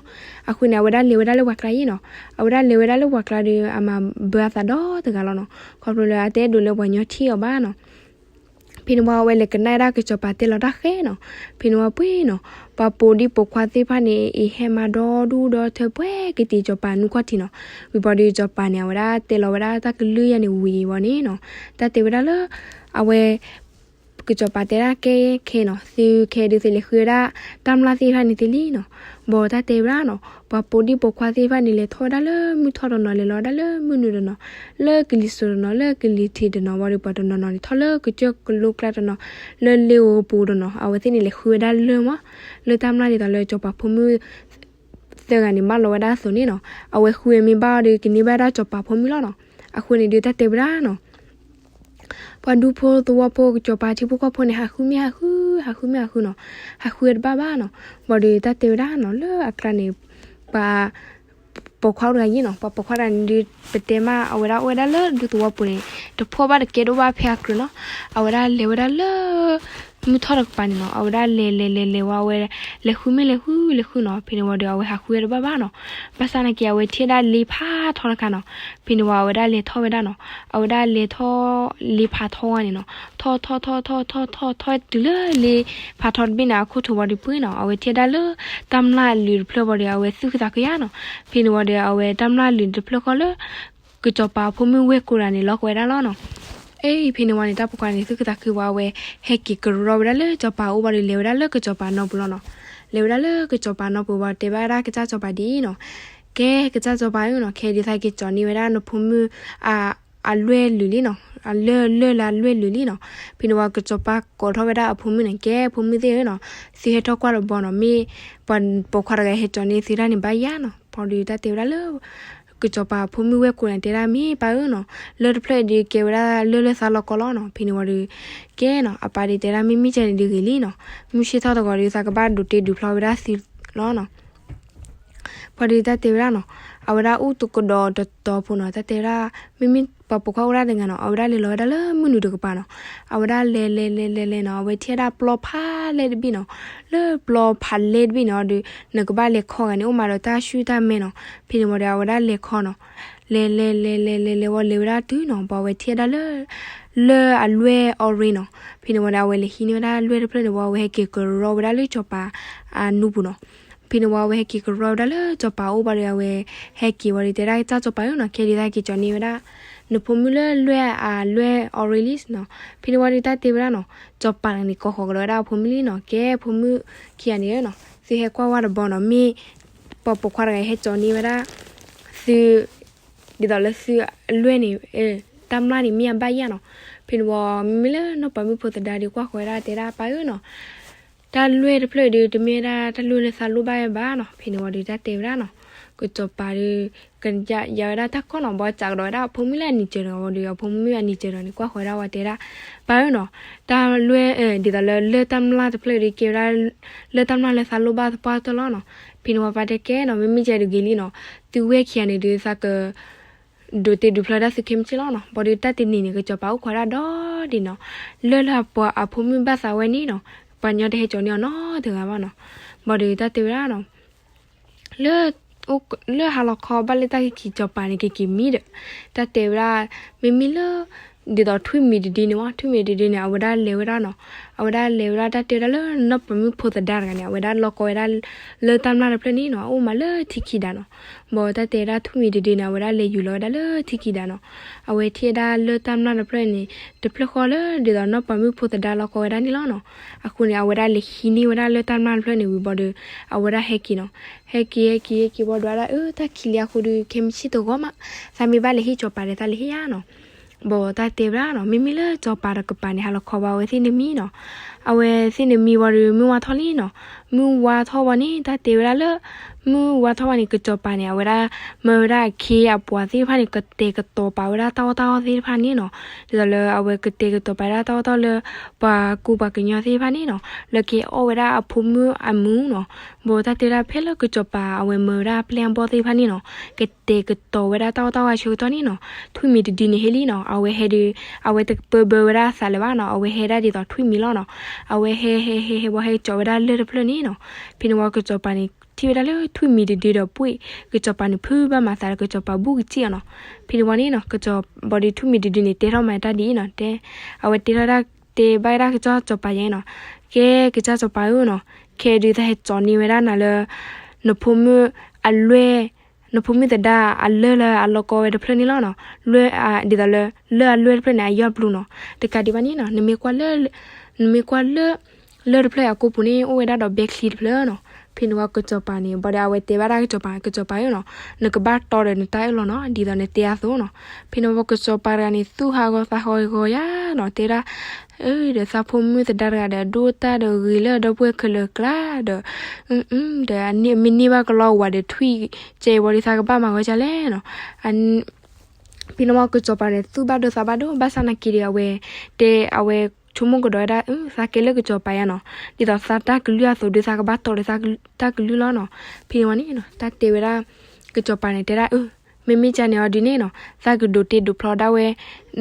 အဃိန့ၣ် အဝဲဒၣ်လဲၤဝဲဒၣ်လၢပှၤကျါယံနီၤ. အဝဲဒၣ်လဲၤဝဲဒၣ်လၢပှၤကျါဒီး အမၤဘၢအသးဒီတဂၤလီၤနီၤ. ခီဖျိလၢအတအဲၣ်ဒိးလၢပှၤကညီထံၣ်အီၤဘၣ်နီၤ. ဖဲန့ၣ်ဝံၤ အဝဲလဲၤကနၣ်ဒၣ်ကစီၤပၤတဲလီၤတၢ်ဃဲနီၤ. ဖဲန့ၣ်ဝံၤပှ့ၤနီၤ, ပှၤပိာ်ဒံပိာ်ခွါသ့ၣ်တဖၣ်န့ၣ် အ့ၣ်ဟဲမၤဒီဒူၣ်ဒီထၢပှဲၤက့ၤတံၤစီၤပၤနူၢ်ခီၣ်ထံးနီၤ. ဝံၤဘၣ်ဒီးစီၤပၤန့ၣ် အဝဲဒၣ်တဲလီၤဝဲဒၣ်တၢ်ကလုၢ်ယါန့ၣ်ဝံၤဝံၤန့ၣ်နီၤ. တၢ်တဲဝဲဒၣ်လၢ အဝဲ ကစီၤပၤတဲဒၣ်ကဲခဲနီၤ, သုခဲဒုးသုလဲၤဃုဝဲဒၣ် တၢ်မျၢ်သ့ၣ်တဖၣ်န့ၣ်သ့လံနီၤ. ဘၣ်တၢ်တဲဝဲဒၣ်နီၤ, ပှၤပိာ်ဒံပိာ်ခွါသ့ၣ်တဖၣ်န့ၣ် လဲၤထီၣ်ဝဲဒၣ်လၢမုၢ်ထီၣ်တနီၤ, လဲၤလီၤဝဲဒၣ်လၢမုၢ်နုာ်တနီၤ, လၢကလံၤစိးတနီၤ, လၢကလံၤထံးတနီၤ, ဘၣ်ဒီးပှၤတနီၤနီၤန့ၣ် ထီၣ်လၢကစၢၢ်ကလိကျါတနီၤ, လၢလ့ဧိၤပူၤတနီၤ, အဝဲသ့ၣ်န့ၣ် လဲၤဃုဝဲဒၣ်လၢမး, လၢတၢ်မျၢ်ဒ်သိးလၢစီၤပၤဖိမုၣ် သၢဂၤန့ၣ် ဘၣ်လီၤဝဲဒၣ်အသိးန့ၣ်နီၤ, အဝဲဃုဝဲမ့ၢ်ဘၣ်အီၤဒီး ကန့ၢ်ဘၣ်ဒၣ်စီၤပၤဖိမုၣ်လီၤနီၤ. အဃိန့ၣ်ဒုးတၢ်တဲဝဲဒၣ်နီၤ, ပှၤဒူဖိသဝီဖိ ကစီၤပၤထံဖိကီၢ်ဖိန့ၣ် ဟးဃုမ့ၢ်ဟးဃု, ဟးဃုမ့ၢ်ဟးဃုနီၤ, ဟးဃုဝဲတဘၣ်ဘၣ်နီၤ. ဘၣ်ဒီးတၢ်တဲဝဲဒၣ်နီၤ, လၢအကျါန့ၣ် ပှၤပိာ်ခွါအိၣ်တဂၤယံနီၤ, ပှၤပိာ်ခွါတဂၤန့ၣ်ဒုး ပတဲမး အဝဲဒၣ်အိၣ်ဝဲဒၣ်လၢဒူသဝီပူၤန့ၣ် တဖှီၣ်ဘၣ်တကဲဒိၣ်ဘၣ်ဖဲအကြၢးနီၤ. အဝဲဒၣ်လဲၤဝဲဒၣ်လၢ မုၢ်ထီၣ်တကပၤန့ၣ်နီၤ, အဝဲဒၣ်လဲၤလဲၤလဲၤလဲၤဝံၤ အဝဲလဲၤဃုမ့ၢ်လဲၤဃုလဲၤဃုနီၤ. ဖဲန့ၣ်ဝံၤဒီး အဝဲဟးဃုဝဲတဘၣ်ဘၣ်နီၤ. ဘၣ်ဆၣ်နာ်က့ အဝဲထံၣ်ဝဲဒၣ်လ့ဖးထီတခါနီၤ. ဖဲန့ၣ်ဝံၤ အဝဲဒၣ်လဲၤထီၣ်ဝဲဒၣ်နီၤ, အဝဲဒၣ်လဲၤထီၣ်လ့ဖးထီဝံၤန့ၣ်နီၤ, ထီၣ်ထီၣ်ထီၣ်ထီၣ်ထီၣ်ထီၣ်ထီၣ် တုၤလၢလ့ဖးထီတဘ့ၣ်န့ၣ် အခိၣ်ထိးဝံၤဒီးပှ့ၤနီၤ, အဝဲထံၣ်ဝဲဒၣ်လၢ တၢ်မျၢ်လုာ်တဖျၢၣ်ဝံၤဒီး အဝဲသူၣ်ခုသးခုယါနီၤ. ဖဲန့ၣ်ဝံၤဒီး အဝဲတၢ်မျၢ်လုာ်တဖျၢၣ်ဃီလၢ ကစီၤပၤဖိမုၣ်ဝဲၢ်ကိးဂၤန့ၣ် လီၤကွဲဒၣ်လီၤနီၤ. အ့ ဖဲန့ၣ်ဝံၤန့ၣ် တၢ်ပိာ်ခွါန့ၣ် သူၣ်ခုသးခုဝံၤ အဝဲဟဲက့ၤကရီဝဲဒၣ်လၢစီၤပၤအအိၣ်ဘၣ်ဒီး လဲၤဝဲဒၣ်လၢကစီၤပၤနီၢ်ပူၤလီၤနီၤ. လဲၤဝဲဒၣ်လၢကစီၤပၤနီၢ်ပူၤဝံၤ တဲဘၣ်ဒၣ်ကစၢ်စီၤပၤအံၤနီၤ, ခဲဒုးသးက့ၤကၠီၤန့ၢ်ဝဲဒၣ်နဖိမုၣ် အလွဲၢ်လုာ်လံနီၤ, အလၢၢ်လၢၢ်လၢအလွဲၢ်လုာ်လံနီၤ. ဖဲန့ၣ်ဝံၤ ကစီၤပၤကိးထီၣ်ဝဲဒၣ်အဖိမုၣ်န့ၣ် ကဲဖိမုၣ်သ့ၣ်ဧၢနီၤ, သုဟဲထီၣ်ကွၢ်တဘီနီၤ, မ့ၢ်ပှၤပိာ်ခွါတဂၤဟဲကၠီၤန့ၢ်သုတၢ်န့ၣ်ဘၣ်ယါနီၤ. ဘၣ်ဒီးတၢ်တဲဝဲဒၣ်လၢ ကစီၤပၤဖိမုၣ်ဝဲၢ်ကိးဂၤန့ၣ် တဲဒၣ်မ့ၢ်ပၢ်ဧၢနီၤ, လၢၢ်တဖျၢၣ်အံၤဒုးကဲဝဲဒၣ်လၢၢ်လၢသးလီၢ်ကီၢ်လီၤနီၤ. ဖဲန့ၣ်ဝံၤဒီး ကဲနီၤ, အပၢ်ဒုးတဲဒၣ်မ့မ့ၢ်ကဲန့ၣ်ဒုးဂ့ၤလံနီၤ, မုၢ်ဆ့ၣ်ထီၣ်တဂီၤဒီး သးကဘၣ်ဒိးတ့ဒုးဖျီဝဲဒၣ်သုလီၤနီၤ. ဘၣ်ဒီးတၢ်တဲဝဲဒၣ်နီၤ, အဝဲဒၣ်အိၣ်တကဒီးတတီၤဖိနီၤ, တၢ်တဲဝဲဒၣ် မ့မ့ၢ်ပှၤပိာ်ခွါအိၣ်ဒၣ်တဂၤနီၤ, အဝဲဒၣ်လဲၤလီၤဝဲဒၣ်လၢမုၢ်နုာ်တကပၤနီၤ. အဝဲဒၣ်လဲၤလဲၤလဲၤလဲၤလဲၤနီၤ, အဝဲထံၣ်ဝဲဒၣ်ပျီဖးလဲၢ်တဘ့ၣ်နီၤ, လၢပျီဖးလဲၢ်တဘ့ၣ်န့ၣ်ဒီး နကဘၣ်လဲၤခီဂၤန့ၣ် အိၣ်မးဒီးတၢ်ဆူၣ်တၢ်မဲနီၤ. ဖဲန့ၣ်ဝံၤဒီး အဝဲဒၣ်လဲၤခီနီၤ, လဲၤလဲၤလဲၤလဲၤလဲၤလဲၤဝံၤ လဲၤဝဲဒၣ်တုၤနီၤ, ဘၣ်အဝဲထံၣ်ဝဲဒၣ်လၢ လၢၢ်အလွဲၢ်အီရ့နီၤ. ဖဲန့ၣ်ဝံၤဒီး အဝဲလဲၤဟံးန့ၢ်ဝဲဒၣ်လွဲၢ်တဖျၢၣ်န့ၣ်ဝံၤ အဝဲဟဲက့ၤကရီဝဲဒၣ်လၢစီၤပၤအနူၢ်ပူၤနီၤ. ဖဲန့ၣ်ဝံၤ အဝဲဟဲက့ၤကရီဝဲဒၣ်လၢစီၤပၤအအိၣ်ဘၣ်ဒီး အဝဲဟဲက့ၤဝံၤဒီး တဲဒၣ်ကစၢ်စီၤပၤဧၢနီၤ, ခဲဒုးသးက့ၤကၠီၤန့ၢ်ဝဲဒၣ် နဖိမုၣ်လၢလွဲၢ်အလွဲၢ်အီရ့လံနီၤ. ဖဲန့ၣ်ဝံၤဒီးတၢ်တဲဝဲဒၣ်နီၤ, စီၤပၤန့ၣ် ကိးဃီၤကဒီးဝဲဒၣ်အဖိမုၣ်လံနီၤ, ကဲဖိမုၣ်ခံဂၤန့ၣ်ဧၢနီၤ, သုဟဲကွၢ်ဝဲတဘီနီၤ, မ့ၢ်ပှၤပိာ်ခွါတဂၤဟဲကၠီၤန့ၢ်ဝဲဒၣ် သု ဒ်သိးလၢသုအလွဲၢ်န့ၣ် တၢ်မျၢ်န့ၣ်မ့ၢ်အဘၣ်ယါနီၤ. ဖဲန့ၣ်ဝံၤ မ့မ့ၢ်လၢနီၢ်ပၤမုၣ်ဖိသဒါဒီးကွၢ်ဃီၤဝဲဒၣ်တဲဒၣ်ပၢ်ဧၢနီၤ, တၢ်လွဲၢ်တဖျၢၣ်ဒီး တမ့ၢ်ဝဲဒၣ်တၢ်လွဲၢ်လၢသးလိၣ်ဘၣ်ဝဲဘၣ်နီၤ. ဖဲန့ၣ်ဝံၤဒီးတၢ်တဲဝဲဒၣ်နီၤ, ကစီၤပၤဒီး ကယါဝဲဒၣ်တၢ်ကီနီၤ, ဘၣ်စးကဒီးဝဲဒၣ်အဖိမုၣ်လၢအနံၤစၢၤတဂၤဝံၤဒီး အဖိမုၣ်အနံၤစၢၤတဂၤန့ၣ် ကွၢ်ဃီၤဝဲဒၣ်ဝဲတဲဒၣ် ပၢ်ဧၢနီၤ, တၢ်လွဲၢ် ဒ်သိးလၢလၢၢ်တၢ်မျၢ်တဖျၢၣ်ဒီး ကဲဝဲဒၣ် လၢၢ်တၢ်မျၢ်လၢသးလိၣ်ဘၣ်သပှၢ်တၢၢ်လီၤနီၤ. ဖဲန့ၣ်ဝံၤပၢ်တဲကဲနီၤ, မ့မ့ၢ်ကဲဒုးဂ့ၤလံနီၤ, သုဝဲၢ်ခံဂၤန့ၣ်ဒီး သးက ဒိးတ့ဒုးဖျီဒၣ်သုခဲမုၢ်ဆ့ၣ်လီၤနီၤ. ဘၣ်ဒီးတၢ်တနံၤန့ၣ် ကစီၤပၤအိၣ်ခိးဒၣ်ဒီဒ်နီၤ, လၢၢ်လၢပှၤအဖိမုၣ်ဘၣ်သးဝဲန့ၣ်နီၤ, ပှၤကညီတဟဲကၠီၤန့ၢ်အီၤနီတဂၤဘၣ်နီၤ. ဘၣ်ဒီးတၢ်တဲဝဲဒၣ်နီၤ, လၢ လၢဟါလီၤခီဘၣ်လၢတၢ်ခံခံ စီၤပၤန့ၣ် ကက့ၤမံဒီး တၢ်တဲဝဲဒၣ် မ့မ့ၢ်လၢ ဒ်သိးထွံၣ်မံၤတဒုန့ၣ်မး, ထွံၣ်မံၤတဒုန့ၣ် အဝဲဒၣ်လဲၤဝဲဒၣ်နီၤ, အဝဲဒၣ်လဲၤဝဲဒၣ်တၢ်တဲဝဲဒၣ်လၢနီၢ်ပၤမုၣ်ဖိသဒါတဂၤန့ၣ် အဝဲဒၣ်လီၢ်ကီဝဲဒၣ် လၢၢ်တၢ်မျၢ်တဖျၢၣ်န့ၣ်နီၤ, အအိၣ်မးလၢထံခံဒါနီၤ. ဘၣ်တၢ်တဲဝဲဒၣ်ထွံၣ်မံၤတဒုန့ၣ် အဝဲဒၣ်လဲၤယူၤလီၤဝဲဒၣ်လၢထံခံဒါနီၤ. အဝဲထံၣ်ဝဲဒၣ်လၢၢ်တၢ်မျၢ်တဖျၢၣ်န့ၣ် တဖျၢၣ်ဃီလၢ ဒ်သိးနီၢ်ပၤမုၣ်ဖိသဒါလီၢ်ကီဝဲဒၣ်န့ၣ်လီၤနီၤ. အဃိန့ၣ် အဝဲဒၣ်လဲၤဟံးန့ၢ်ဝဲဒၣ်လၢၢ်တၢ်မျၢ်တဖျၢၣ်န့ၣ်ဝံၤဘၣ်ဒီး အဝဲဒၣ်ဟဲက့ၤနီၤ. ဟဲက့ၤ ဟဲက့ၤ ဟဲက့ၤဘၣ်ဒီးဒၣ် အၢ တၢ်ခံလံအဃိဒီး ခဲမုၢ်ဆ့ၣ်တဂီၤမး သးမ့ၢ်ဘၣ်လဲၤဟ့ၣ်စီၤပၤဒီး သးလဲၤဟ့ၣ်ယါနီၤ. ဘၣ်တၢ်တဲဝဲဒၣ်နီၤ, မ့မ့ၢ်လၢစီၤပၤတကပၤန့ၣ် ဟါလီၤခီဘၣ် အဝဲသ့ၣ်န့ၣ်မံနီၤ. အဝဲသ့ၣ်န့ၣ်မံဝံၤဒီး မုၢ်ဝါထီၣ်လံနီၤ. မုၢ်ဝါထီၣ်ဝံၤန့ၣ် တၢ်တဲဝဲဒၣ်လၢ မုၢ်ဝါထီၣ်ဝံၤန့ၣ် ကစီၤပၤန့ၣ် အဝဲဒၣ် မၢဝဲဒၣ်အခ့အပှၤသ့ၣ်တဖၣ်န့ၣ် ကတဲာ်ကတီၤပာ်ဝဲဒၣ်တၢ်အီၣ်တၢ်အီသ့ၣ်တဖၣ်န့ၣ်နီၤ. ဒ်သိးလၢအဝဲကတဲာ်ကတီၤပာ်ဒၣ်တၢ်အီၣ်တၢ်အီလၢ ပှၤကူပှၤကညီသ့ၣ်တဖၣ်န့ၣ်နီၤ, လၢက့ၤအီၣ်ဝဲဒၣ်အဖိမုၣ်အမုာ်နီၤ. ဘၣ်တၢ်တဲဝဲဒၣ်ဖဲလၢကစီၤပၤ အဝဲမၢဝဲဒၣ်အပျဲၢ်အဘီၣ်သ့ၣ်တဖၣ်န့ၣ်နီၤ, ကတဲာ်ကတီၤဝဲဒၣ်တၢ်အီၣ်တၢ်အီအဆၢကတီၢ်န့ၣ်နီၤ, ထွံၣ်မံၤတဒုန့ၣ်ဟ့ၣ်လံနီၤ. အဝဲဟဲဒီး အဝဲတပၢဘၢဝဲဒၣ်အသးလၢၤဘၣ်နီၤ. အဝဲဟဲဒၣ်ဒ်သိးထွံၣ်မံၤလီၤနီၤ. အဝဲဟဲဟဲဟဲဟဲဝံၤဟဲကၠီၤဝဲဒၣ်လၢၢ်တဖျၢၣ်န့ၣ်နီၤ. ဖဲန့ၣ်ဝံၤကစီၤပၤန့ၣ် ထံၣ်ဝဲဒၣ်လၢထွံၣ်မံၤတဒုဒီးပှ့ၢ်, ကစီၤပၤန့ၣ်ဖုဘၣ်မၤသးဒီးကစီၤပၤဘူၣ်ကစံၣ်အီၤနီၤ. ဖဲန့ၣ်ဝံၤန့ၣ်နီၤ ကစီၤ ဘၣ်ဒီးထွံၣ်မံၤတဒုန့ၣ် တဲထီၣ်မၤတၢ်ဒ်အံၤနီၤ, တဲ အဝဲတဲထီၣ်ဒၣ် တဲဘၣ်ဝဲဒၣ်ကစီၤပၤယါနီၤ, ကဲကစၢ်စီၤပၤဧၢနီၤ, ခဲဒုးသးဟဲကၠီၤန့ၢ်ဝဲဒၣ်နၤလၢ နဖိမုၣ်အလွဲၢ် နဖိမုၣ်သဒါအလၢၢ်လၢအလီၤကီဝဲတဖျၢၣ်န့ၣ်လီၤနီၤ. လၢ ဒ်သိးလၢ လၢၢ်အလွဲၢ်တဖျၢၣ်န့ၣ် အယီၢ်ဘျူးနီၤ. တကးဒံးဘၣ်န့ၣ်နီၤ နမ့ၢ်ကွၢ်လၢ နမ့ၢ်ကွၢ်လၢ လၢၢ်တဖျၢၣ်အကိာ်ပူၤန့ၣ် အိၣ်ဝဲဒၣ်ဒီးဘဲချံတဖျၢၣ်နီၤ. ဖဲန့ၣ်ဝံၤကစီၤပၤန့ၣ် ဘၣ်ဒီးအဝဲတဲဘၣ်ဒၣ်ကစီၤပၤ ကစီၤပၤဧၢနီၤ, နကဘၣ်တီဒီးနတၢ်အၢၣ်လီၤနီၤ ဒ်သိးနတဲအသိးနီၤ. ဖဲန့ၣ်ဝံၤကစီၤပၤတဂၤန့ၣ် သူၣ်ဟးဂီၤသးဟးဂီၤယါနီၤ တဲဒၣ် ဒီးသးဖိမုၣ်သဒါတဂၤဒီး ဒိၣ်တၢ်ဒီးဂ့ၤလၢအဒီပုၢ်ဝဲၢ်ခဲလၢာ်အကျါဒီး ဒီးအမ့ၢ်န့ၢ်ဘၣ်ကလီဝၤဒီးထွံၣ် ကဲဝံၤဒီးသးကဘၣ်မၤဝဲဒ်လဲၣ်နီၤ. ဖဲန့ၣ်ဝံၤကစီၤပၤန့ၣ် သူၣ်ဘၣ်ဒိသးဘၣ်ဒိ ဘၣ်ဆၣ်နာ်က့ဒီး အဝဲ တဲအဝဲဆိကမိၣ်ကဒီးဝဲဒၣ် သးကဲလၢကစီၤပၤယါနီၤ, ဒ်သိးသးတၢ်ကလုၢ်အသိးဒီး သးကဘၣ်တီဒီးသးတၢ်ကလုၢ်လီၤနီၤ. ဖဲန့ၣ်ဝံၤန့ၣ်နီၤ တၢ်တဲဝဲဒၣ် ကစီၤပၤန့ၣ်တဲဒၣ် မ့မ့ၢ်ကန့ၣ်အီၤဒုးန့ၣ်နီၤ သးကဒိးတ့ဒိးဖျီဒၣ်ဝဲ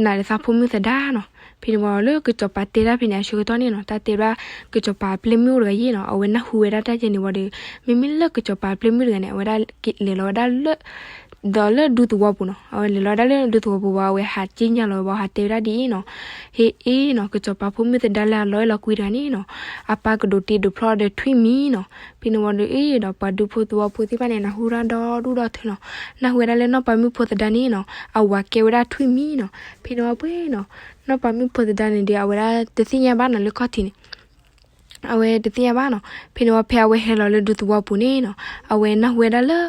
နၤဒီးသးဖိမုၣ်သဒါနီၤ. ဖဲန့ၣ်ဝံၤလၢကစီၤပၤတဲဒၣ်ဖဲန့ၣ်အဆၢကတီၢ်န့ၣ်နီၤ တၢ်တဲဝဲဒၣ် ကစီၤပၤအပျဲၢ်မုၣ်အိၣ်တဂၤယါနီၤ အဝဲနၢ်ဟူဝဲဒၣ်တၢ်ကဲန့ၣ်ဝံၤဒီး မ့မ့ၢ်လၢကစီၤပၤအပျဲၢ်မုၣ်တဂၤန့ၣ် အဝဲဒၣ်လဲၤလီၤဝဲဒၣ်လၢ ဒီးလၢဒူသဝီပူၤနီၤ. အဝဲလဲၤလီၤဝဲဒၣ်လၢဒူသဝီပူၤဝံၤ အဝဲဟးက့ညါလီၤဝံၤ ဟးတဲဝဲဒၣ်ဒ်အံၤနီၤ, ဟ့ၣ်အ့နီၤ ကစီၤပၤဖိမုၣ်သဒါလၢအလီၤအဲၣ်လီၤကွံတဂၤန့ၣ်နီၤ အပၢ်ကဒိးတ့ဒိးဖျီဒီးထွံၣ်မံၤနီၤ. ဖဲန့ၣ်ဝံၤဒီးအ့ဒီးပှၤဒူဖိသဝီဖိသ့ၣ်တဖၣ်န့ၣ် နၢ်ဟူတၢ်ဒီဒူၣ်ဒီထၢနီၤ, နၢ်ဟူဝဲဒၣ်လၢနီၢ်ပၤမုၣ်ဖိသဒါန့ၣ်နီၤ အဝၤကဲဝဲဒၣ်ထွံၣ်မံၤနီၤ. ဖဲန့ၣ်ဝံၤပှဲၤနီၤ နီၢ်ပၤမုၣ်ဖိသဒါန့ၣ်ဒီး အဝဲဒၣ်တသ့ၣ်ညါဘၣ်နီၤ လၢခီၣ်ထံးန့ၣ် အဝဲတသ့ၣ်ညါဘၣ်နီၤ. ဖဲန့ၣ်ဝံၤဖဲအဝဲဟဲလီၤလၢဒူသဝီပူၤန့ၣ်နီၤ အဝဲနၢ်ဟူဝဲဒၣ်လၢ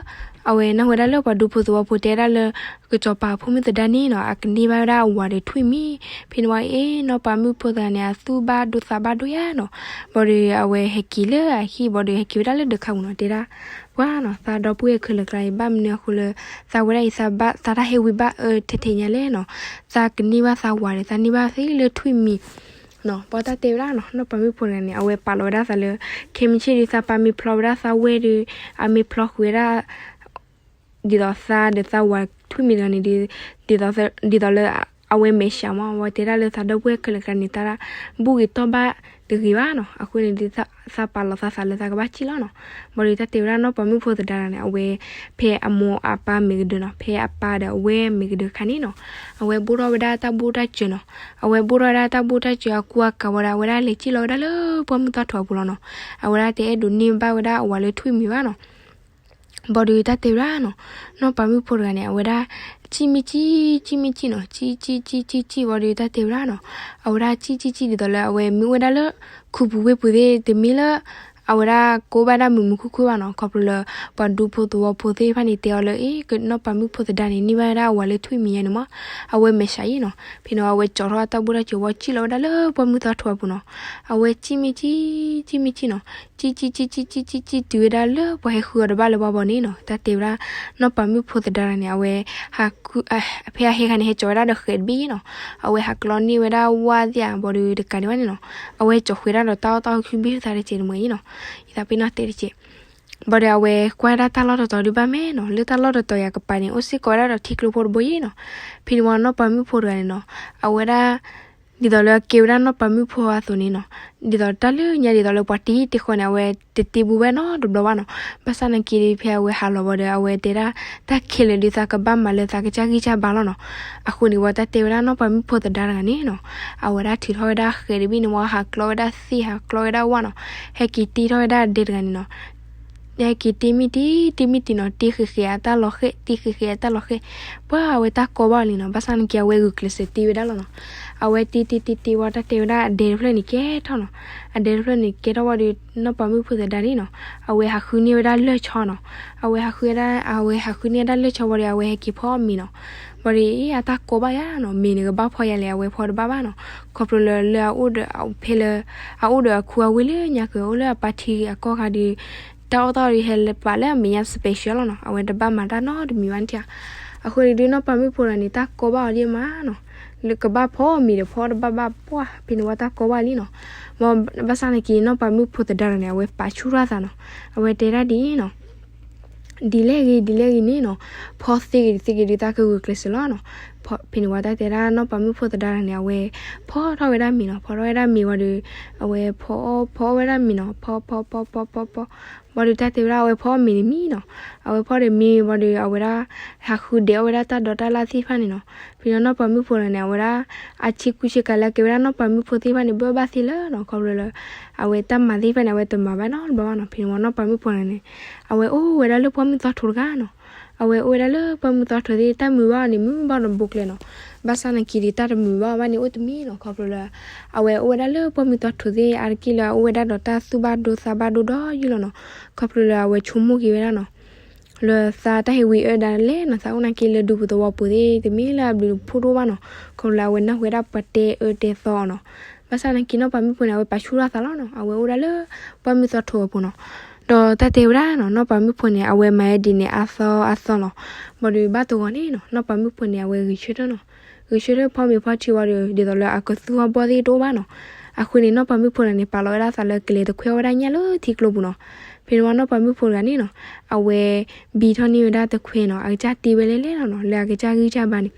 အဝဲနၢ်ဟူဝဲဒၣ်လၢပှၤဒူဖိသဝီဖိတဲဒၣ်လၢ ကစီၤပၤဖိမုၣ်သဒါန့ၣ်နီၤ အကန့ၢ်ဘၣ်ဝဲဒၣ်အဝၤဒီးထွံၣ်မံၤ. ဖဲန့ၣ်ဝံၤအ့ နီၢ်ပၤမုၣ်ဖိသဒါန့ၣ် အသူၣ်ဘၣ်ဒိသးဘၣ်ဒိယါနီၤ. ဘၣ်ဒီးအဝဲဟဲက့ၤလၢအဟံၣ်ဘၣ်ဒီး ဟဲက့ၤဝဲဒၣ်လၢဒၢးခါပူၤနီၤ တဲဒၣ် ပှၤနီၤ သးဒီပုၢ်ဝဲၢ်ခဲလၢာ်ကျါအံၤ ဘၣ်မနုၤအဃိလၢ သးဝဲဒၣ်အံၤ သးတၢ်ဟဲဝံၤဘၣ်အၢထဲထဲညါလဲၣ်နီၤ. သးကန့ၢ်ဘၣ်သးဝၤဒီး သးန့ၢ်ဘၣ်သ့လၢထွံၣ်မံၤနီၤ. ပှၤတၢ်တဲဝဲဒၣ်နီၤ နီၢ်ပၤမုၣ်ဖိတဂၤန့ၣ် အဝဲပာ်လီၤဝဲဒၣ်သးလၢ ခဲမုၢ်ဆ့ၣ်ဒီး သးပၢ်မ့ၢ်ဖျီဝဲဒၣ်သးဝဲၢ်ဒီး အမ့ၢ်ဖျီဃုာ်ဝဲဒၣ် ဒ်သိးသးဒီးသးဝၤထွံၣ်မံၤတဂၤန့ၣ် ဒ်သိးလၢ အဝဲမဲာ်ဆှးမး အဝဲတဲဒၣ်လၢသးဒီပုၢ်ဝဲၢ်ခဲလၢာ်ကျါန့ၣ် တၢ်ဘူၣ်ဂ့ၤတီၢ်ဘၣ်တဂ့ၤဘၣ်နီၤ. အဃိန့ၣ်ဒီး သးပာ်လီၤသးသးလၢသးကဘၣ်စံၣ်လီၤနီၤ. ဘၣ်ဒီးတၢ်တဲဝဲဒၣ်နီၢ်ပၤမုၣ်ဖိသဒါန့ၣ် အဝဲ ဖဲအမိၢ်အပၢ်မ့ၢ်ကဒၢနီၤ ဖဲအပၢ်ဒီးအဝဲမ့ၢ်ကဒၢခါန့ၣ်နီၤ အဝဲဘိၣ်ထီၣ်ဝဲဒၣ်တၢ်ဘူၣ်တၢ်စၢၤနီၤ. အဝဲဘိၣ်ထီၣ်ဝဲဒၣ်တၢ်ဘူၣ်တၢ်စၢၤအကူအကၤဝံၤဒီး အဝဲဒၣ်လဲၤစံၣ်လီၤဝဲဒၣ်လၢပှၢ်မုၢ်သီထိးအပူၤလီၤနီၤ. အဝဲဒၣ်တအဲၣ်ဒိးန့ၢ်ဘၣ်ဝဲဒၣ်အဝၤလၢထွံၣ်မံၤဘၣ်နီၤ. ဘၣ်ဒီးတၢ်တဲဝဲဒၣ်နီၤ နီၢ်ပၤမုၣ်ဖိတဂၤန့ၣ် အဝဲဒၣ် စံၣ်မ့ၢ်စံၣ် စံၣ်မ့ၢ်စံၣ်နီၤ စံၣ်စံၣ်စံၣ်စံၣ်စံၣ်ဘၣ်ဒီးတၢ်တဲဝဲဒၣ်နီၤ အဝဲဒၣ်စံၣ်စံၣ်စံၣ်ဒ်သိးလၢ အဝဲမ့ၢ်အိၣ်ဝဲဒၣ်လၢ ခူပူၤဝ့ၢ်ပူၤသ့ၣ် တမ့ၢ်လၢ အဝဲဒၣ်ကိးဘၣ်ဒၣ်မုာ်မုာ်ခုၣ်ခုၣ်ဘၣ်နီၤ. ခီဖျိလၢ ပှၤဒူဖိသဝီဖိသ့ၣ်တဖၣ်န့ၣ်တဲအီၤလၢ အ့ နီၢ်ပၤမုၣ်ဖိသဒါန့ၣ် န့ၢ်ဘၣ်ဝဲဒၣ်အဝၤလၢထွံၣ်မံၤယါန့ၣ်မး အဝဲမဲာ်ဆှးအံၤနီၤ. ဖဲန့ၣ်အဝဲကၠီထီၣ်အတၢ်ဘူၣ်တၢ်စၢၤဝံၤ စံၣ်လီၤဝဲဒၣ်လၢပှၢ်မုၢ်သီထိးအပူၤနီၤ. အဝဲစံၣ်မ့ၢ်စံၣ် စံၣ်မ့ၢ်စံၣ်နီၤ စံၣ်စံၣ်စံၣ်စံၣ်စံၣ်စံၣ်စံၣ်တုၤဝဲဒၣ်လၢ ပှၤဟဲဃုအီၤတဘၣ်လၢပှၢ်ဘီန့ၣ်နီၤ. တၢ်တဲဝဲဒၣ် နီၢ်ပၤမုၣ်ဖိသဒါန့ၣ် အဝဲ ဖဲအဟဲခါန့ၣ် ဟဲကၠီၤဝဲဒၣ်ဒီးဃဲးတဘ့ၣ်နီၤ. အဝဲဟးကျီန့ၢ်ဝဲဒၣ်ဝၣ်သ့ၣ်ဧါ ဘၣ်ဒီးတကးဒံးဘၣ်န့ၣ်နီၤ အဝဲကၠီၤဃုာ်ဝဲဒၣ်ဒီးတၢ်အီၣ်တၢ်အီခုဘ့ၣ်သၣ်တကဲးတမှဲၤအံၤနီၤ. ယသးပ့ၤနီၣ်တဲတကဲး ဘၣ်ဒီးအဝဲကွၢ်ဝဲဒၣ်တၢ်လီၢ်တတီၤဒုးဘၣ်မ့ၢ်နီၤ လၢတၢ်လီၢ်တတီၤယၤကပၤန့ၣ် အိၣ်စ့ၢ်ကီးဝဲဒၣ်ဒီးထံကျိဖိတဘိယါနီၤ. ဖဲန့ၣ်ဝံၤနီၢ်ပၤမုၣ်ဖိတဂၤန့ၣ်နီၤ အဝဲဒၣ် ဒ်သိးလၢအကဲဝဲဒၣ်နီၢ်ပၤမုၣ်ဖိအသိးန့ၣ်နီၤ ဒ်သိးတၢ်လၢညါဒ်သိးလၢပှၤတ့ဟံၣ်တ့ဃီန့ၣ် အဝဲတတ့ဘူးဝဲနီတဘျီဘၣ်နီၤ. ဘၣ်ဆၣ်နာ်က့ဒီး ဖဲအဝဲဟးလီၤဘၣ်ဒီး အဝဲတဲဒၣ် တၢ်ခဲလၢာ်ဒုးသးကဘၣ်မၤလၢသးကစၢ်ဂံၢ်စၢ်ဘါလီၤနီၤ. အဃိန့ၣ်ဝံၤတၢ်တဲဝဲဒၣ်နီၢ်ပၤမုၣ်ဖိသဒါတဂၤန့ၣ်နီၤ အဝဲဒၣ်ထုးထီၣ်ဝဲဒၣ်ဃဲးတဘ့ၣ်န့ၣ်ဝံၤ ဟးကျီဝဲဒၣ်သ့ၣ် ဟးကျီဝဲဒၣ်ဝၣ်နီၤ ဟဲက့ၤတ့ထီၣ်ဝဲဒၣ်အဒဲတဂၤန့ၣ်နီၤ ဟဲက့ၤတ့မ့ၢ်တံၢ် တ့မ့ၢ်တံၢ်နီၤ တ့ဃဲးဃဲးအတၢ်လီၤဃဲး တ့ဃဲးဃဲးအတၢ်လီၤဃဲး ပှၤအဝဲတၢ်ကီဘၣ်အီၤလံနီၤ. ဘၣ်ဆၣ်နာ်က့အဝဲဂုာ်ကျဲးစၢးတ့ဝဲဒၣ်လီၤနီၤ. အဝဲတ့တ့တ့တ့ဝံၤတၢ်တဲဝဲဒၣ်အဒဲတဖျၢၣ်န့ၣ်ကဲထီၣ်နီၤ. အဒဲတဖျၢၣ်န့ၣ်ကဲထီၣ်ဝံၤဒီး နီၢ်ပၤမုၣ်ဖိသဒါန့ၣ်နီၤ အဝဲဟးဃုန့ၢ်ဝဲဒၣ်လၢၢ်ဆီနီၤ. အဝဲဟးဃုဒၣ် အဝဲဟးဃုန့ၢ်ဝဲဒၣ်လၢၢ်ဆီဝံၤဒီး အဝဲဟဲက့ၤဖီအီၣ်မ့ၤနီၤ. ဘၣ်ဒီးအတၢ်ကီဘၣ်ယါနီၤ မ့ၤန့ၣ်ကဘၣ်ဖီယါလဲၣ် အဝဲဖီတဘၣ်ဘၣ်နီၤ. ခီဖျိလၢ လၢအအိၣ်ဒီး ဖဲလၢ အအိၣ်ဒီးအခူအဝ့ၢ်လၢညါက့ၤ အိၣ်လၢအပၢ်ထံအကီၢ်ခါဒီး တၢ်အီၣ်တၢ်အီဒီးဟဲလၢပာ်လၢအမဲာ်ညါ special လီၤနီၤ. အဝဲတဘၣ်မၤတၢ်နီတမံၤဘၣ်န့ၣ်ဧါ. အဃိန့ၣ်ဒုးနီၢ်ပၤမုၣ်ဖိတဂၤန့ၣ် တၢ်ကီဘၣ်အီၤဒ်မးနီၤ. လၢကဘၣ်ဖီမ့ၤဒီးဖီတဘၣ်ဘၣ်ပှၢ် ဖဲန့ၣ်ဝံၤတၢ်ကီဘၣ်လံနီၤ. ဘၣ်ဆၣ်နာ်က့နီၢ်ပၤမုၣ်ဖိသဒါတဂၤန့ၣ် အဝဲပာ်ဆူၣ်ထီၣ်သးနီၤ. အဝဲတဲဒၣ်ဒ်အံၤနီၤ ဒ်လဲၣ်ဂ့ၤ ဒ်လဲၣ်ဂ့ၤန့ၣ်နီၤ ဖီသ့ဂ့ၤဒ်သ့ဂ့ၤဒုးသးကဂုာ်ကျဲးစၢးလီၤနီၤ. ဖဲန့ၣ်ဝံၤတၢ်တဲဒၣ်နီၢ်ပၤမုၣ်ဖိသဒါန့ၣ် အဝဲဖီထီၣ်ဝဲဒၣ်မ့ၤနီၤ, ဖီထီၣ်ဝဲဒၣ်မ့ၤဝံၤဒီး အဝဲဖီအီၣ်ဖီအီၣ်ဝဲဒၣ်မ့ၤနီၤ, ဖီဖီဖီဖီဖီဖီ ဝံၤဒီးတၢ်တဲဝဲဒၣ်အဝဲဖီအီၣ်မ့ၤန့ၣ်မံနီၤ, အဝဲဖီဒီးမ့ၤဝံၤဒီး အဝဲဒၣ် ဟးဃုဒဲးအီၣ်ဝဲဒၣ်တၢ်ဒိးတၢ်လၣ်သ့ၣ်တဖၣ်န့ၣ်နီၤ. ဖဲန့ၣ်နီၢ်ပၤမုၣ်ဖိတဂၤန့ၣ် အဝဲဒၣ် အဆံးကူဆံးကၤလၢကဲဝဲဒၣ်နီၢ်ပၤမုၣ်ဖိသ့ၣ်တဖၣ်န့ၣ် ဘၣ်ဘၣ်သ့လၢနီၤ, ခီဖျိလၢ အဝဲတၢ်မၤသ့ၣ်တဖၣ်န့ၣ် အဝဲတမၤဘၣ်နီတဘျီဘၣ်နီၤ. ဖဲန့ၣ်ဝံၤနီၢ်ပၤမုၣ်ဖိတဂၤန့ၣ် အဝဲအိၣ်ဝဲဒၣ်လၢပှၢ်မုၢ်သီထိတဂၤနီၤ. အဝဲအိၣ်ဝဲဒၣ်လၢပှၢ်မုၢ်သီထိသ့ၣ် တၢ်မုာ်ဘၣ်အီၤန့ၣ် မုာ်ဘၣ်ဒီးဘူးကျဲနီၤ. ဘၣ်ဆၣ်နာ်က့ဒီး တၢ်တမုာ်ဘၣ်အီၤဘၣ်န့ၣ် အိၣ်တမံၤနီၤ, ခီဖျိလၢ အဝဲအိၣ်ဝဲဒၣ်လၢပှၢ်မုၢ်သီထိသ့ၣ် အါတက့ၢ်လၢအအိၣ်ဝဲဒၣ်ဒီးတၢ်သူၣ်ဘၣ်ဒိသးဘၣ်ဒိဒီးယုၢ်လီၤနီၤ. ခီဖျိလၢအဝဲဆိကမိၣ်က့ၤဝဲဒၣ်နီၤ လၢသးတၢ်ဟ့ၣ်ဝံၤအၢဒၣ်လဲၣ်နီၤ, သးအိၣ်နာ်က့လၢဒူပူၤသဝီပူၤသ့ၣ် တမ့ၢ်လၢအဘျုးဖှိၣ်တအိၣ်ဘၣ်နီၤ. ခီဖျိလၢအဝဲနၢ်ဟူဝဲဒၣ်ပှၤတဲအၢတဲသီအီၤနီၤ. ဘၣ်ဆၣ်နာ်က့နီၢ်ပၤမုၣ်ဖိန့ၣ် အဝဲပာ်ဆူၣ်ထီၣ်သးလီၤနီၤ, အဝဲအိၣ်ဒၣ်လၢပှၢ်မုၢ်သီထိအပူၤနီၤ. ဒီးတၢ်တဲဝဲဒၣ်နီၤ နီၢ်ပၤမုၣ်ဖိန့ၣ် အဝဲမၤဝဲဒ်န့ၣ်အသီအသီလီၤ. ဘၣ်ဒီးဘၣ်တဂီၤန့ၣ်နီၤ နီၢ်ပၤမုၣ်ဖိန့ၣ် အဝဲဂဲၤဆၢထၢၣ်နီၤ. ဂဲၤဆၢထၢၣ်ဖီမ့ၤဖီထံဝံၤဒီး ဒ်သိးလၢအကသူၣ်အီၣ်ဘီၣ်သ့ၣ်တအိၣ်ဘၣ်နီၤ. အဃိန့ၣ် နီၢ်ပၤမုၣ်ဖိတဂၤန့ၣ် ပာ်လီၤဝဲဒၣ်သးလၢကလဲၤတခွဲအီၣ်ဝဲဒၣ်ညၣ်လၢထံကျိပူၤနီၤ. ဖဲန့ၣ်ဝံၤနီၢ်ပၤမုၣ်ဖိတဂၤန့ၣ်နီၤ အဝဲဘံထီၣ်န့ၢ်ဝဲဒၣ်တခွဲနီၤ, အကစၢ်တ့ဝဲလဲၣ်လဲၣ်လီၤနီၤ, လၢအကစၢ်ဂံၢ်စၢ်ဘါန့ၣ်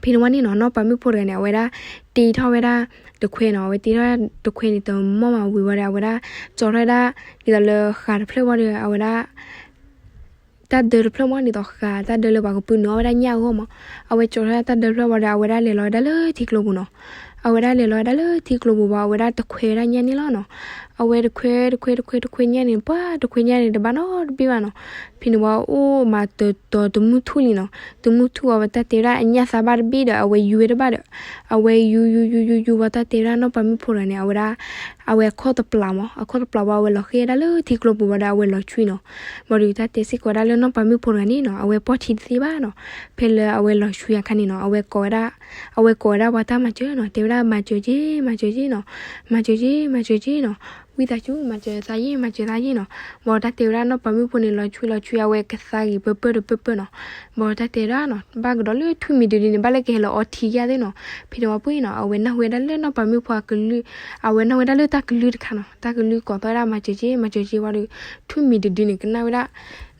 ဖဲန့ၣ်ဝံၤန့ၣ်နီၤ နီၢ်ပၤမုၣ်ဖိတဂၤန့ၣ် အဝဲဒၣ်တ့ထီၣ်ဝဲဒၣ်တခွဲနီၤ, အဝဲတ့ထီၣ်တခွဲန့ၣ် တမီၢ်မးဝံၤဝံၤဒီး အဝဲဒၣ်ကၠီထီၣ်ဝဲဒၣ် ဒ်သိးလၢဃာ်တဖျၢၣ်ဝံၤဒီး အဝဲဒၣ် တၢ်ဒၢတဖျၢၣ်မး ဒ်သိးဃာ်တၢ်ဒၢလၢပှၤကပုာ်နုာ်အီၣ်ဝဲဒၣ်ညၣ်အဂီၢ်မး. အဝဲကၠီထီၣ်ဝဲဒၣ်တၢ်ဒၢတဖျၢၣ်ဝံၤဒီး အဝဲဒၣ်လဲၤလီၤဝဲဒၣ်လၢထံကျိပူၤနီၤ. အဝဲဒၣ်လဲၤလီၤဝဲဒၣ်လၢထံကျိပူၤဝံၤ အဝဲဒၣ်တခွဲဝဲဒၣ်ညၣ်န့ၣ်လီၤနီၤ. အဝဲတခွဲတခွဲတခွဲတခွဲညၣ်န့ၣ် ပှၤတခွဲညၣ်န့ၣ် တဘၣ်နီတဘ့ၣ်ဘၣ်နီၤ. ဖဲန့ၣ်ဝံၤအိၣ်မးတတီၤတမုၢ်ထူၣ်လံနီၤ. တမုၢ်ထူၣ်ဝံၤ တၢ်တဲဝဲဒၣ်အညၣ်သးဘၣ်တဘ့ၣ်ဒီး အဝဲယူၤဝဲတဘၣ်ဒီး အဝဲယူၤယူၤယူၤယူၤယူၤဝံၤ တၢ်တဲဝဲဒၣ်နီၢ်ပၤမုၣ်ဖိတဂၤန့ၣ် အဝဲဒၣ် အဝဲအခီၣ်တပျးမး အခီၣ်တပျးဝံၤ အဝဲလီၤဃ့ၢ်ဝဲဒၣ်လၢထံကျိပူၤဝံၤဒီး အဝဲလီၤဆွံနီၤ. ဘၣ်ဒီးတၢ်တဲစ့ၢ်ကီးဝဲဒၣ်လၢနီၢ်ပၤမုၣ်ဖိတဂၤန့ၣ်နီၤ အဝဲပီၢ်ထံတသ့ဘၣ်နီၤ. ဖဲလၢအဝဲလီၤဆွံအခါန့ၣ်နီၤ အဝဲကိးဝဲဒၣ် အဝဲကိးဝဲဒၣ်ပှၤတၢ်မၤစၢၤနီၤ, တဲဝဲဒၣ် မၤစၢၤက့ၤ မၤစၢၤက့ၤနီၤ, မၤစၢၤက့ၤ မၤစၢၤက့ၤနီၤ, ဝံသးစူၤ မၤစၢၤသးယ့ၢ် မၤစၢၤသးယ့ၢ်နီၤ. ဘၣ်တၢ်တဲဝဲဒၣ်နီၢ်ပၤမုၣ်ဖိန့ၣ် လီၤဆွံလီၤဆွံ အဝဲကသါဂ့ၤပၢၢ်ပၢၢ်ဒီးပၢၢ်ပၢၢ်နီၤ. ဘၣ်တၢ်တဲဝဲဒၣ်နီၤ ဘၣ်ကဒီးလၢထွံၣ်မံၤတဒုန့ၣ် ဘၣ်လၢကဟဲလီၤအီထံယါသ့ၣ်နီၤ. ဖဲန့ၣ်ဝံၤပှ့ၤနီၤ အဝဲနၢ်ဟူဝဲဒၣ်လၢနီၢ်ပၤမုၣ်ဖိအကလုၢ်, အဝဲနၢ်ဟူဝဲဒၣ်လၢတၢ်ကလုၢ်တခါနီၤ, တၢ်ကလုၢ်ကိးသီၣ်ဝဲဒၣ် မၤစၢၤက့ၤ မၤစၢၤက့ၤဝံၤဒီး ထွံၣ်မံၤတဒုန့ၣ် ကနၣ်ဝဲဒၣ်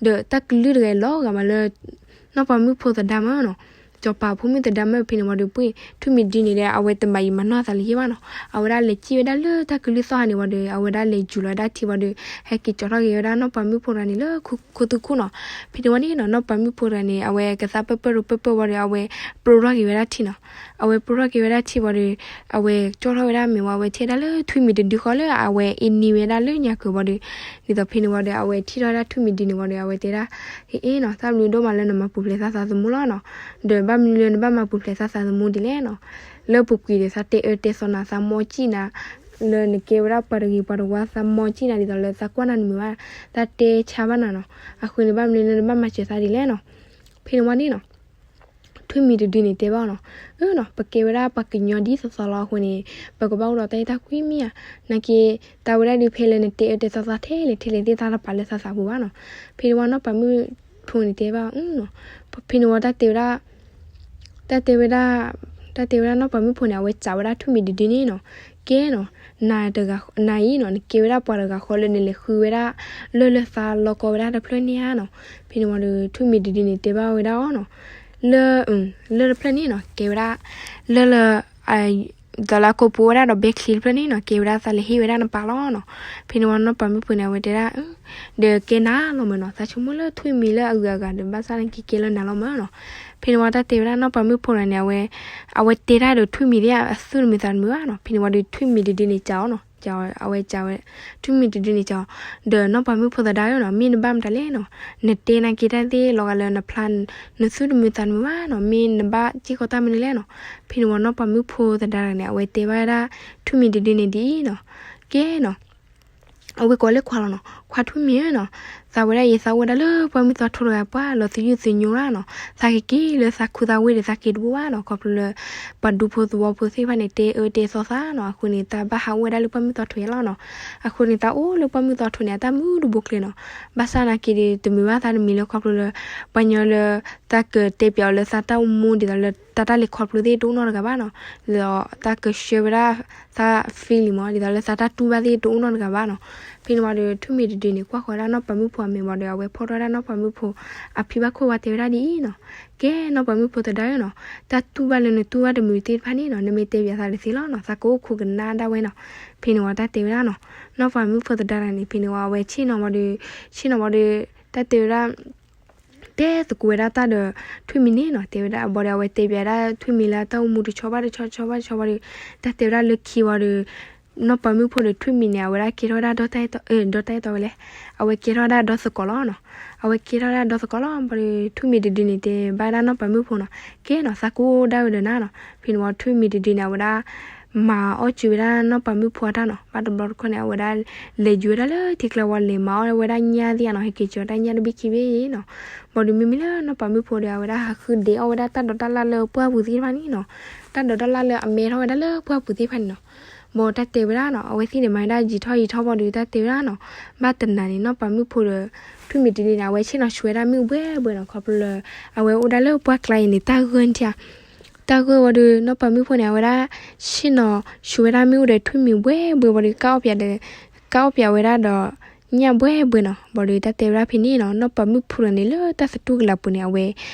ဒီးတၢ်ကလုၢ်တဂၤလီၤဂာ်မးလၢ နီၢ်ပၤမုၣ်ဖိသဒါမးနီၤ. စီၤပၤဖိမုၣ်သဒါမး ဖဲန့ၣ်ဝံၤဒီးပှ့ၤ ထွံၣ်မံၤတဒုန့ၣ်ဒီး အဝဲတမၤယံာ်မၤနီၢ်သးလၢၤဘၣ်နီၤ. အဝဲဒၣ်လဲၤစံၣ်ဝဲဒၣ်လၢတၢ်ကလုၢ်သီၣ်ခါန့ၣ်ဝံၤဒီး အဝဲဒၣ်လဲၤယူၤလီၤဝဲဒၣ်ထံဝံၤဒီး ဟဲက့ၤကၠီထီၣ်က့ၤဝဲဒၣ်နီၢ်ပၤမုၣ်ဖိတဂၤန့ၣ်လၢခိသူခိၣ်နီၤ. ဖဲန့ၣ်ဝံၤန့ၣ်နီၤ နီၢ်ပၤမုၣ်ဖိတဂၤန့ၣ် အဝဲကသါပၢၢ်ပၢၢ်ဒီးပၢၢ်ပၢၢ်ဝံၤဒီး အဝဲပြိထီၣ်က့ၤဝဲဒၣ်ထံနီၤ. အဝဲပြိထီၣ်က့ၤဝဲဒၣ်ထံဝံၤဒီး အဝဲကၠီထီၣ်ဝဲဒၣ်မ့ၤဝံၤ အဝဲထံၣ်ဝဲဒၣ်လၢထွံၣ်မံၤတဒုဃီလၢအဝဲအ့န့ၢ်ဝဲဒၣ်လၢညါကၢၤဝံၤဒီး ဒ်သိးဖဲန့ၣ်ဝံၤဒီး အဝဲထံၣ်ထီၣ်ဝဲဒၣ်ထွံၣ်မံၤတဒုန့ၣ်ဝံၤဒီး အဝဲတဲဒၣ် ဟ့ၣ်နီၤ သၣ်ဘျုးဒိၣ်မးလၢနမၤပူၤဖျဲးသးသးသမူလီၤနီၤ. ဒီးဘၣ်မနုၤလၢနဘၣ်မၤပူၤဖျဲးသးသးသမူဒ်လဲၣ်နီၤ. လၢပူၤကွံာ်ဒီး သးတဲအၢတဲသီနၤ သးမိၣ်ကံၣ်နၤ လၢနကဲဝဲဒၣ်ပှၤတဂ့ၤပှၤတဝါ သးမိၣ်ကံၣ်နၤဒ်သိးလၢသးကွၢ်နၤတမုာ်ဘၣ်, သးတဲဆါဘၣ်နၤနီၤ. အဃိန့ၣ် ဘၣ်မနုၤလၢနဘၣ်မၤစၢၤသးဒ်လဲၣ်နီၤ. ဖဲန့ၣ်ဝံၤန့ၣ်နီၤ ထွံၣ်မံၤတဒုန့ၣ်တဲဘၣ်အီၤနီၤ, အၢနီၤ ပကဲဝဲဒၣ်ပှၤကညီဒ်သိးသိးလီၤ. အဃိန့ၣ် ပကဘၣ်အိၣ်ဒီးတၢ်အဲၣ်တၢ်ကွံမ့ၢ်ဧါ. နာ်က့ တၢ်ဝဲဒၣ်ဒုးဖဲလၢနတဲအၢတဲသီသးထဲလဲၣ်ထဲလဲၣ်သ့ၣ် သးတပာ်လၢသးသးပူၤဘၣ်နီၤ. ဖဲန့ၣ်ဝံၤနီၢ်ပၤမုၣ်ဖိန့ၣ်တဲဘၣ်အီၤနီၤ, ဖဲန့ၣ်ဝံၤတၢ်တဲဝဲဒၣ် တၢ်တဲဝဲဒၣ် တၢ်တဲဝဲဒၣ်နီၢ်ပၤမုၣ်ဖိန့ၣ် အဝဲစံးဝဲဒၣ်ထွံၣ်မံၤတဒုန့ၣ်နီၤ, ကဲနီၤ နၤတဂၤ နၤအံၤနီၤ နကဲဝဲဒၣ်ပှၤတဂၤဃီလၢနလဲၤဃုဝဲဒၣ် လၢၢ်လၢသးလီကီဝဲဒၣ်တဖျၢၣ်န့ၣ်ဧါနီၤ. ဖဲန့ၣ်ဝံၤဒီး ထွံၣ်မံၤတဒုန့ၣ်တဲဘၣ်ဝဲဒၣ်အီၤနီၤ, လၢ လၢၢ်တဖျၢၣ်န့ၣ်နီၤ ကဲဝဲဒၣ် လၢၢ်လၢ ဒ်သိးလၢအကိာ်ပူၤဝဲဒၣ်ဒီးဘဲချံတဖျၢၣ်န့ၣ်နီၤ ကဲဝဲဒၣ်သးလဲၤဟ့ၣ်ဝဲဒၣ်နပၢ်လီၤနီၤ. ဖဲန့ၣ်ဝံၤနီၢ်ပၤမုၣ်ဖိန့ၣ် အဝဲတဲဒၣ် ဒီးကဲနၤလီၤမးနီၤ, သးဆိကမိၣ်လၢထွံၣ်မံၤလၢအဂုၤအဂၤဒီး ဘၣ်ဆၣ်နာ်က့ကဲလၢနၤလီၤမးနီၤ. ဖဲန့ၣ်ဝံၤတၢ်တဲဝဲဒၣ်နီၢ်ပၤမုၣ်ဖိတဂၤန့ၣ် အဝဲ အဝဲတဲတၢ်ဒီးထွံၣ်မံၤသ့ၣ် အသူၣ်တမုာ်သးတမုာ်ဘၣ်နီၤ. ဖဲန့ၣ်ဝံၤဒီးထွံၣ်မံၤတဒုန့ၣ်စံးအီၤနီၤ, စံးအီၤ အဝဲစံးဝဲ ထွံၣ်မံၤတဒုန့ၣ်စံးအီၤ, ဒီးနီၢ်ပၤမုၣ်ဖိသဒါဧၢနီၤ မ့ၢ်နဘၣ်မတၤလဲၣ်နီၤ, နတဲနာ်က့တၢ်သ့ၣ်လီၤဂာ်လၢနဖျါ နသူၣ်တမုာ်သးတမုာ်ဘၣ်နီၤ, မ့ၢ်နဘၣ်စ့ၢ်ကီးတၢ်မနုၤလဲၣ်နီၤ. ဖဲန့ၣ်ဝံၤနီၢ်ပၤမုၣ်ဖိသဒါတဂၤန့ၣ် အဝဲတဲဘၣ်ဝဲဒၣ် ထွံၣ်မံၤတဒုန့ၣ်ဒ်အံၤနီၤ, ကဲနီၤ အဝဲကိးလၢခွါလီၤနီၤ, ခွါထွံၣ်မံၤဧၢနီၤ, သးဝဲဒၣ်အံၤ သးအိၣ်ဝဲဒၣ်လၢပှၢ်မုၢ်သီထိတဂၤ ပှၢ်လီၤသယုၢ်သညိလီၤနီၤ, သးက့ၤက့ၤလၢသးခူသးဝ့ၢ်ဒီး သးက့ၤတဘိဘၣ်နီၤ, ခီဖျိလၢ ပှၤဒူဖိသဝီဖိသ့ၣ်တဖၣ်န့ၣ် တဲအၢတဲသီသးနီၤ, အဃိန့ၣ် သးဘၣ်ဟးအိၣ်ဝဲဒၣ်လၢပှၢ်မုၢ်သီထိယဲလီၤနီၤ. အဃိန့ၣ် သးအိၣ်လၢပှၢ်မုၢ်သီထိန့ၣ် အတၢ်မုာ်တဘိကျဲနီၤ, ဘၣ်ဆၣ်နာ်က့ဒီး တမုာ်ဘၣ်သးတမံၤလၢခီဖျိလၢ ပှၤညီလၢ သးကတဲပၠးအီၤလၢသးတၢ်အိၣ်မူဒ်သိးလၢ တၢ်တၢ်လဲၤခီဖျိသ့ၣ်တအိၣ်နီတဂၤဘၣ်နီၤ, ဒီးသးကဆှၢဝဲဒၣ် သး feeling မး ဒ်သိးလၢသးတၢ်တူၢ်ဘၣ်သ့ၣ်တအိၣ်နီတဂၤဘၣ်နီၤ. ဖဲန့ၣ်ဝံၤဒီး ထွံၣ်မံၤတဒုန့ၣ် ကွၢ်ဃီၤဝဲဒၣ်နီၢ်ပၤမုၣ်ဖိအမဲာ်ဘၣ်ဒီး အဝဲဖီၣ်ထီၣ်ဝဲဒၣ်နီၢ်ပၤမုၣ်ဖိအဖံဘၣ်ခိၣ်ဝါ တဲဝဲဒၣ်ဒ်အံၤနီၤ, ကဲနီၢ်ပၤမုၣ်ဖိသဒါဧၢနီၤ, တၢ်တူၢ်ဘၣ်လၢနတူၢ်ဘၣ်တမုာ်သ့ၣ်တဖၣ်န့ၣ်နီၤ နမ့ၢ်တဲပၠးသးတသ့လီၤနီၤ, သးကအိၣ်ခိးကနၣ်ဒၣ်ဝဲနီၤ. ဖဲန့ၣ်ဝံၤတၢ်တဲဝဲဒၣ်နီၤ, နီၢ်ပၤမုၣ်ဖိသဒါတဂၤန့ၣ် ဖဲန့ၣ်ဝံၤအဝဲဆ့ၣ်နီၤဝံၤဒီး ဆ့ၣ်နီၤဝံၤဒီး တၢ်တဲဝဲဒၣ် တဲသကိးဝဲဒၣ်တၢ်ဒီး ထွံၣ်မံၤန့ၣ်နီၤ, တဲဝဲဒၣ်ဘၣ်ဒီး အဝဲတဲပၠးဝဲဒၣ်ထွံၣ်မံၤလၢတၢ်အိၣ်မူတဆီဘၣ်တဆီ တဆီဘၣ်တဆီဝံၤဒီး တၢ်တဲဝဲဒၣ်လၢခံဝံၤဒီး နီၢ်ပၤမုၣ်ဖိဒီးထွံၣ်မံၤန့ၣ် အဝဲဒၣ်ကဲထီၣ်ဝဲဒၣ်ဒီတၢ်အဲၣ်တီ, ဒီတၢ်အဲၣ်တီဝဲလဲၣ်, အဝဲကဲထီၣ်ဝဲဒၣ်ဒီသကိးလီၤနီၤ. အဝဲကဲထီၣ်ဝဲဒၣ်ဒီသကိးလီၤ ဘၣ်ဒီး ထွံၣ်မံၤတဒုန့ၣ် တဲဘၣ်ဝဲဒၣ်နီၢ်ပၤမုၣ်ဖိနီၤ, ကဲနီၤ သးကအိၣ်ဒၣ်ဝဲဒီးနၤနီၤ. ဖဲန့ၣ်ဝံၤ ထွံၣ်မံၤတဒုန့ၣ် အဝဲဒၣ် မၤအီၣ်စၢၤဝဲဒၣ်နီၢ်ပၤမုၣ်ဖိအတၢ်နီၤ. ဘၣ်တဘျီတခီၣ်န့ၣ် အဝဲဒၣ် လဲၤယံၤဝဲဒၣ်လၢထံကျါဝံၤ လဲၤမၤအီၣ်ဝဲဒၣ်ညၣ်သ့ၣ်နီၤ, ဟဲက့ၤကၠီၤတၢ်ညၣ်တဘ့ၣ်ခံဘ့ၣ်နီၤ. ဘၣ်ဒီးမ့မ့ၢ်လၢနီၢ်ပၤမုၣ်ဖိဒီး အဝဲဒၣ်ဟးဃုဒဲးအီၣ်ဝဲဒၣ်တၢ်ဒိးတၢ်လၣ်လၢပှၢ်ပူၤသ့ၣ်တဖၣ်န့ၣ်နီၤ, တၢ်ဒိးတၢ်လၣ်လၢအမဲထီၣ်ဝဲဒၣ်လၢပှၢ်ပူၤသ့ၣ်တဖၣ်န့ၣ်နီၤ. ဘၣ်တၢ်တဲဝဲဒၣ်နီၤ, အဝဲသ့ၣ်န့ၣ် မၤဝဲဒၣ်ယံာ်ထီၣ်ယံာ်ထီၣ်ဘၣ်ဒီး တၢ်တဲဝဲဒၣ်နီၤ, ဘၣ်တနၤန့ၣ် နီၢ်ပၤမုၣ်ဖိဒီး ထွံၣ်မံၤတဒုန့ၣ် အဝဲဆ့ၣ်နီၤဆှဲဝဲဒၣ်မုၣ်ဘှဲဘှဲနီၤ, ခီဖျိလၢ အဝဲအိၣ်ဒၣ်လၢပှၢ်ကျါအံၤန့ၣ် တၢ်ဂၢၢ်ထံဧါ, တၢ်ဂၢၢ်ဝံၤဒီး နီၢ်ပၤမုၣ်ဖိန့ၣ် အဝဲဒၣ် ဆ့ၣ်နီၤဆှဲဝဲဒၣ်မုၣ်အိၣ်ဒီးထွံၣ်မံၤဘှဲဘှဲဘၣ်ဒီး ကၢ်အီၣ်ပၠးဒီး ကၢ်အီၣ်ပၠးဝဲဒၣ်ဒီး ညၣ်ဘှဲဘှဲနီၤ. ဘၣ်ဒီးတၢ်တဲဝဲဒၣ်ဖဲန့ၣ်နီၤ, နီၢ်ပၤမုၣ်ဖိတဂၤန့ၣ် လၢတၢ်သတူၢ်ကလာ်ပူၤန့ၣ် အဝဲ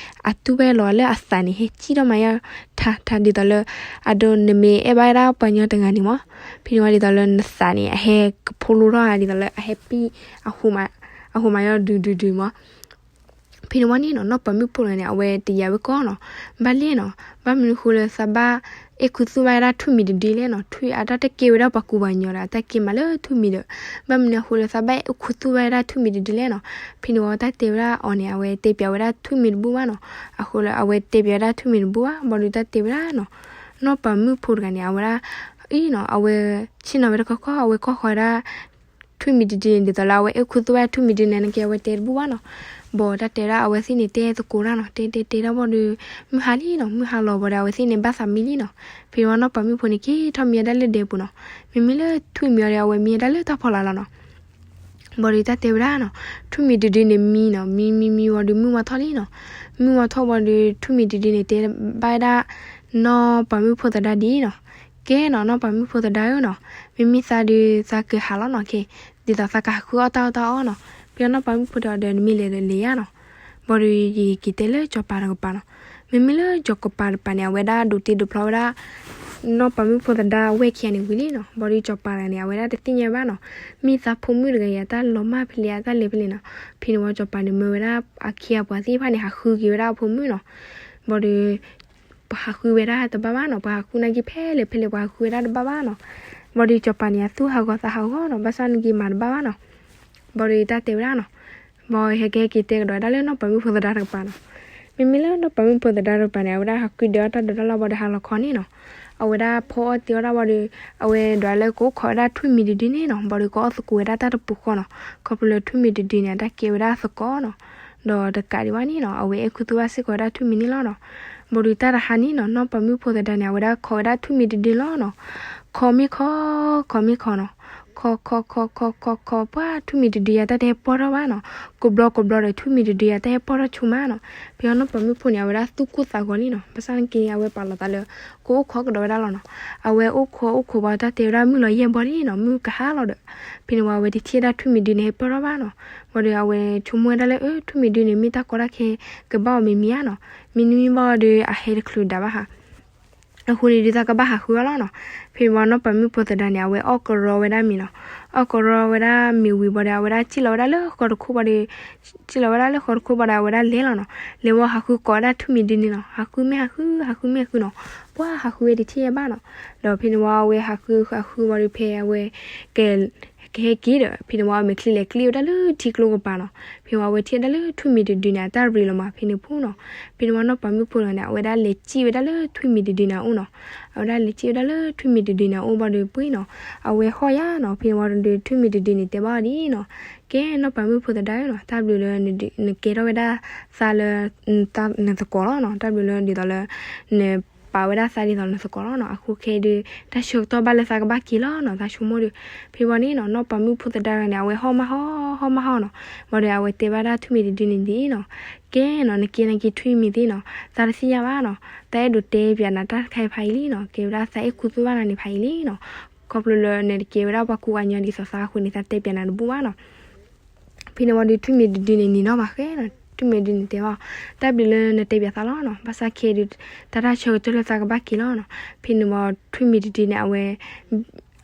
အတူၢ်ဘၣ်လီၤလၢအသးန့ၣ် ဟဲစံၣ်ထီၣ်မးယါ ထါထါဒ်သိးလၢ အဒိ နမ့ၢ်အဲၣ်ဘၣ်ဝဲဒၣ်ပှၤကညီတဂၤန့ၣ်မး, ဖဲန့ၣ်ဝံၤဒ်သိးလၢနသးန့ၣ် အဟဲကဖိလိထီၣ်ဒ်သိးလၢ အဟဲပံၣ် အဟူးမးယါဒုးဒုးဒုးမး. ဖဲန့ၣ်ဝံၤန့ၣ်နီၤ နီၢ်ပၤမုၣ်ဖိတဂၤန့ၣ် အဝဲတယာ်ဝဲကီးနီၤ, ဘၣ်လဲၣ်နီၤ, ဘၣ်မနုၤဃိလၢသးဘၣ်အဲၣ်ခူသူၣ်ဘၣ်ဝဲဒၣ်ထွံၣ်မံၤတဒုလဲၣ်နီၤ, ထွံၣ်အတၢ်တကဲဝဲဒၣ်ပှၤကူပှၤကညီဒီး တၢ်ကဲမးလၢထွံၣ်မံၤဒီး ဘၣ်မနုၤအဃိလၢသးဘၣ်အဲၣ်ခူသူၣ်ဘၣ်ဝဲဒၣ်ထွံၣ်မံၤတဒုလဲၣ်နီၤ. ဖဲန့ၣ်ဝံၤတၢ်တဲဝဲဒၣ်အီၤန့ၣ် အဝဲတဲပၠးဝဲဒၣ်ထွံၣ်မံၤတဘူၣ်ဘၣ်နီၤ, အဃိလၢအဝဲတဲပၠးဝဲဒၣ်ထွံၣ်မံၤတဘူၣ်ဘၣ်. ဘၣ်ဒီးတၢ်တဲဝဲဒၣ်နီၤ, နီၢ်ပၤမုၣ်ဖိတဂၤန့ၣ် အဝဲဒၣ် အံၤနီၤ အဝဲ ဆ့ၣ်နီၤဝဲတခီခီ အဝဲကီၢ်ဃီဝဲဒၣ် ထွံၣ်မံၤတဒုန့ၣ် ဒ်သိးလၢအဝဲအဲၣ်ခူသူၣ်ဝဲဒၣ်ထွံၣ်မံၤတဒုန့ၣ် နကဲအဝဲတဲတဘူၣ်ဘၣ်နီၤ. ဘၣ်တၢ်တဲဝဲဒၣ်အဝဲသ့ၣ်န့ၣ် တဲသကိးတၢ်နီၤ, တဲတဲတဲတၢ်ဘၣ်ဒီး မုၢ်ဟါလံနီၤ, မုၢ်ဟါလီၤဘၣ်ဒီး အဝဲသ့ၣ်န့ၣ် ဘၣ်သးမံလံနီၤ. ဖဲဝံၤနီၢ်ပၤမုၣ်ဖိန့ၣ် က့ၤထီၣ်မံဝဲဒၣ်လၢဒဲပူၤနီၤ, မ့မ့ၢ်လၢထွံၣ်မံၤအီၤဒီး အဝဲမံဝဲဒၣ်လၢတၢ်ဖီလာ်လီၤနီၤ. ဘၣ်ဒီးတၢ်တဲဝဲဒၣ်နီၤ, ထွံၣ်မံၤတဒုန့ၣ်မံနီၤ, မံမံမံဝံၤဒီး မုၢ်ဝါထီၣ်လံနီၤ. မုၢ်ဝါထီၣ်ဝံၤဒီး ထွံၣ်မံၤတဒုန့ၣ် တဲဘၣ်ဝဲဒၣ် နီၢ်ပၤမုၣ်ဖိသဒါဒ်အံၤနီၤ, ကဲနီၤ နီၢ်ပၤမုၣ်ဖိသဒါဧၢနီၤ, မ့မ့ၢ်သးဒီး သးကဟးလီၤနီၤ, ကဲ ဒ်သိးသးကဟးဃုအီၣ်တၢ်အီၣ်တၢ်အီနီၤ. ဖဲနီၢ်ပၤမုၣ်ဖိဒီး နမ့ၢ်လဲၤဒီးလဲၤယါနီၤ. ဘၣ်ဒီးယက့ၤတဲလၢစီၤပၤတကပၤနီၤ. မ့မ့ၢ်လၢစီၤကပၤတကပၤန့ၣ် အဝဲဒၣ်ဒိးတ့ဒိးဖျီဝဲဒၣ် နီၢ်ပၤမုၣ်ဖိသဒါဝဲၢ်ခံဂၤန့ၣ်ဝံၤလံနီၤ. ဘၣ်ဒီးစီၤပၤတဂၤန့ၣ် အဝဲဒၣ်တသ့ၣ်ညါဘၣ်နီၤ, မ့ၢ်သးဖိမုၣ်တဂၤအံၤ အတၢ်လီၤမၢ်ဖဲလဲၣ် အတၢ်လဲၤဖဲလဲၣ်နီၤ. ဖဲန့ၣ်ဝံၤစီၤပၤန့ၣ် မၢဝဲဒၣ်အခ့အပှၤသ့ၣ်တဖၣ်န့ၣ် ဟးဃုက့ၤဝဲဒၣ်အဖိမုၣ်နီၤ. ဘၣ်ဒီး ပှၤဟးဃုဝဲဒၣ်တဘၣ်ဘၣ်နီၤ, ပှၤဟးဃုနာ်က့ဖဲလဲၣ်ဖဲလဲၣ် ပှၤဟးဃုဝဲဒၣ်တဘၣ်ဘၣ်နီၤ. ဘၣ်ဒီးစီၤပၤန့ၣ် အသူၣ်ဟးဂီၤသးဟးဂီၤနီၤ, ဘၣ်ဆၣ်နာ်က့မၤတဘၣ်ဘၣ်နီၤ. ဘၣ်ဒီးတၢ်တဲဝဲဒၣ်နီၤ, ဘၣ်ဟဲက့ၤဟဲက့ၤတဲကဒီးဝဲဒၣ်လၢနီၢ်ပၤမုၣ်ဖိသဒါတကပၤနီၤ. မ့မ့ၢ်လၢနီၢ်ပၤမုၣ်ဖိသဒါတကပၤန့ၣ် အဝဲဒၣ်ဟးဃုဒုးအီၣ်တၢ်ဒိးတၢ်လၣ်ဘၣ်ဒီးဟးလီၤခီန့ၣ်နီၤ. အဝဲဒၣ်ဖီအီၣ်တ့အီၣ်တၢ်ဘၣ်ဒီး အဝဲဒၣ်လၢကအိၣ်ခိးဝဲဒၣ်ထွံၣ်မံၤတဒုန့ၣ်နီၤ, ဘၣ်ဒီးကအီၣ်သကိးဝဲဒၣ်တၢ်တပူၤဃီနီၤ. ခီဖျိလၢထွံၣ်မံၤတဒုန့ၣ် အတၢ်ကဲဝဲဒၣ်သကိးနီၤ. ဒီးတကးဒံးဘၣ်န့ၣ်နီၤ အဝဲအဲၣ်ခူသူၣ်ဘၣ်စ့ၢ်ကီးဝဲဒၣ်ထွံၣ်မံၤန့ၣ်လီၤနီၤ. ဘၣ်ဒီးတၢ်တဟါန့ၣ်နီၤ နီၢ်ပၤမုၣ်ဖိသဒါန့ၣ် အဝဲဒၣ်ခိးဝဲဒၣ်ထွံၣ်မံၤတဒုလီၤနီၤ. ခိးမ့ၢ်ခိး ခိးမ့ၢ်ခိးနီၤ. ခိးခိးခိးခိး ခိးခိး ပှၤထွံၣ်မံၤတဒုယၤတၢ်တဟဲပီၢ်ထီၣ်ဘၣ်နီၤ. ကဘျီကဘျီဒီးထွံၣ်မံၤတဒုယၤတၢ်ဟဲပီၢ်ထီၣ်ဆူၣ်မးနီၤ. ဖဲအံၤနီၢ်ပၤမုၣ်ဖိန့ၣ် အဝဲဒၣ်သူၣ်ကိၢ်သးဂီၤလံနီၤ. ဘၣ်ဆၣ်နာ်က့န့ၣ် အဝဲပာ်လီၤသးလၢ ကအိၣ်ခိးကဒီးဝဲဒၣ်လီၤနီၤ. အဝဲအိၣ်ခိးအိၣ်ခိးဘၣ်တၢ်တဲဝဲဒၣ်မုၢ်လီၤယဲၢ်ဘီလံနီၤ, မုၢ်ကဟါလီၤဒီး ဖဲန့ၣ်ဝံၤအဝဲတထံၣ်ဝဲဒၣ်ထွံၣ်မံၤတဒုန့ၣ်ဟဲပီၢ်ထီၣ်ဘၣ်နီၤ. ဘၣ်ဒီးအဝဲဆိကမိၣ်ဝဲဒၣ်လၢ အၢ ထွံၣ်မံၤတဒုန့ၣ် မ့ၢ်တၢ်ကီတၢ်ခဲကဘၣ်အီၤမံၤမံၤဧါနီၤ. မ့ၢ်နွံဘၣ်ဒီးအဟဲတချုးဒၣ်ဘၣ်ဟး အဃိန့ၣ်ဒုးတၢ်ကဘၣ်ဟးဃုအီၤလီၤနီၤ. ဖဲန့ၣ်ဝံၤနီၢ်ပၤမုၣ်ဖိသဒါန့ၣ် အဝဲအီၣ်ကရီဝဲဒၣ်မ့ၤနီၤ. အီၣ်ကရီဝဲဒၣ်မ့ၤဝံၤဘၣ်ဒီး အဝဲဒၣ်စံၣ်လီၤဝဲဒၣ်လၢဃီတခိၣ်ဘၣ်ဒီး စံၣ်လီၤဝဲဒၣ်လၢဃီတခိၣ်ဘၣ်ဒီး အဝဲဒၣ်လဲၤလီၤနီၤ. လဲၤဝံၤဟးဃုကိးဝဲဒၣ်ထွံၣ်မံၤတဒုန့ၣ်နီၤ. ဟးဃုမ့ၢ်ဟးဃု ဟးဃုမ့ၢ်ဟးဃုနီၤ. ပှၤဟးဃုဝဲတထံၣ်ဘၣ်နီၤ. ဒီးဖဲန့ၣ်ဝံၤအဝဲဟးဃုဟးဃုဘၣ်ဒီးဖဲအဝဲ က ကဟဲက့ၤဒီး ဖဲန့ၣ်ဝံၤအမဲာ်ချံလဲၤကျံၣ်ဝဲဒၣ်လၢထံကျိကပၤနီၤ. ဖဲဝံၤအဝဲထံၣ်ဝဲဒၣ်လၢထွံၣ်မံၤတဒုန့ၣ် အတၢ်ရ့လိာ်မးဖဲန့ၣ်အပူၤနီၤ. ဖဲန့ၣ်ဝံၤနီၢ်ပၤမုၣ်ဖိတဂၤန့ၣ် အဝဲဒၣ်လဲၤစံၣ်ဝဲဒၣ်လၢထွံၣ်မံၤတဒုန့ၣ်အအိၣ်နီၤ. အဝဲဒၣ်လဲၤစံၣ်ဝဲဒၣ်လၢထွံၣ်မံၤတဒုန့ၣ်အအိၣ်ဘၣ်ဒီးပှ့ၤနီၤ. အဝဲဟီၣ်ယါနီၤ. ဖဲန့ၣ်ဝံၤဒီးထွံၣ်မံၤတဒုန့ၣ်တဲဘၣ်အီၤဒ်အံၤနီၤ. ကဲနီၢ်ပၤမုၣ်ဖိသဒါဧၢနီၤ, တၢ်ဘျုးလၢနကဲထီၣ်ဝဲဒၣ်သးလၢ နသကိးလီၤနီၤ. တၢ်ဘျုးလၢဒ်သိးလၢ နပာ်ဝဲဒၣ်သးဒ်သိးလၢနသကိးလီၤနီၤ. အဃိခဲအံၤဒုး တၢ်ဆၢကတီၢ်ဘၣ်လၢသးကဘၣ်က့ၤလီၤနီၤ, သးဆိကမိၣ်ဒီး. ဖဲဝံၤန့ၣ်နီၤ နီၢ်ပၤမုၣ်ဖိသဒါတဂၤန့ၣ် အဝဲဟီၣ်မးဟီၣ် ဟီၣ်မးဟီၣ်နီၤ. ဘၣ်ဒီးအဝဲတဲဘၣ်ဒၣ်ထွံၣ်မံၤတဒုန့ၣ်ဒ်အံၤနီၤ, ကဲနီၤ နကဲနက့ၤထွံၣ်မံၤသ့ၣ်နီၤ, သးတသ့ၣ်ညါဘၣ်နီၤ. သးအဲၣ်ဒိးတဲပၠးနၤတၢ်တခါအံၤဖးအံၤလံနီၤ. ကဲဝဲဒၣ်သးအဲၣ်ခူသူၣ်ဘၣ်နၤန့ၣ်ဖးအံၤလံနီၤ. ခီဖျိလၢနတကဲဝဲဒၣ်ပှၤကူပှၤကညီဒ်သိးသးအဃိန့ၣ် သးတဲပၠးနၤတဘူၣ်ဘၣ်နီၤ. ဖဲန့ၣ်ဝံၤဒီး ထွံၣ်မံၤတဒုန့ၣ် နံၤနီၣ်ဘၣ်ဃဲနီၤ. ထွံၣ်မံၤတဒုန့ၣ်တဲဘၣ်, တၢ်ဘျုးလၢနတဲပၠးသးလီၤနီၤ. ဘၣ်ဆၣ်ခဲအံၤဒုး တၢ်တၢ်ဆၢကတီၢ်လၢသးကဘၣ်က့ၤလီၤနီၤ. ဖဲန့ၣ်ဝံၤ ထွံၣ်မံၤတဒုန့ၣ် အဝဲ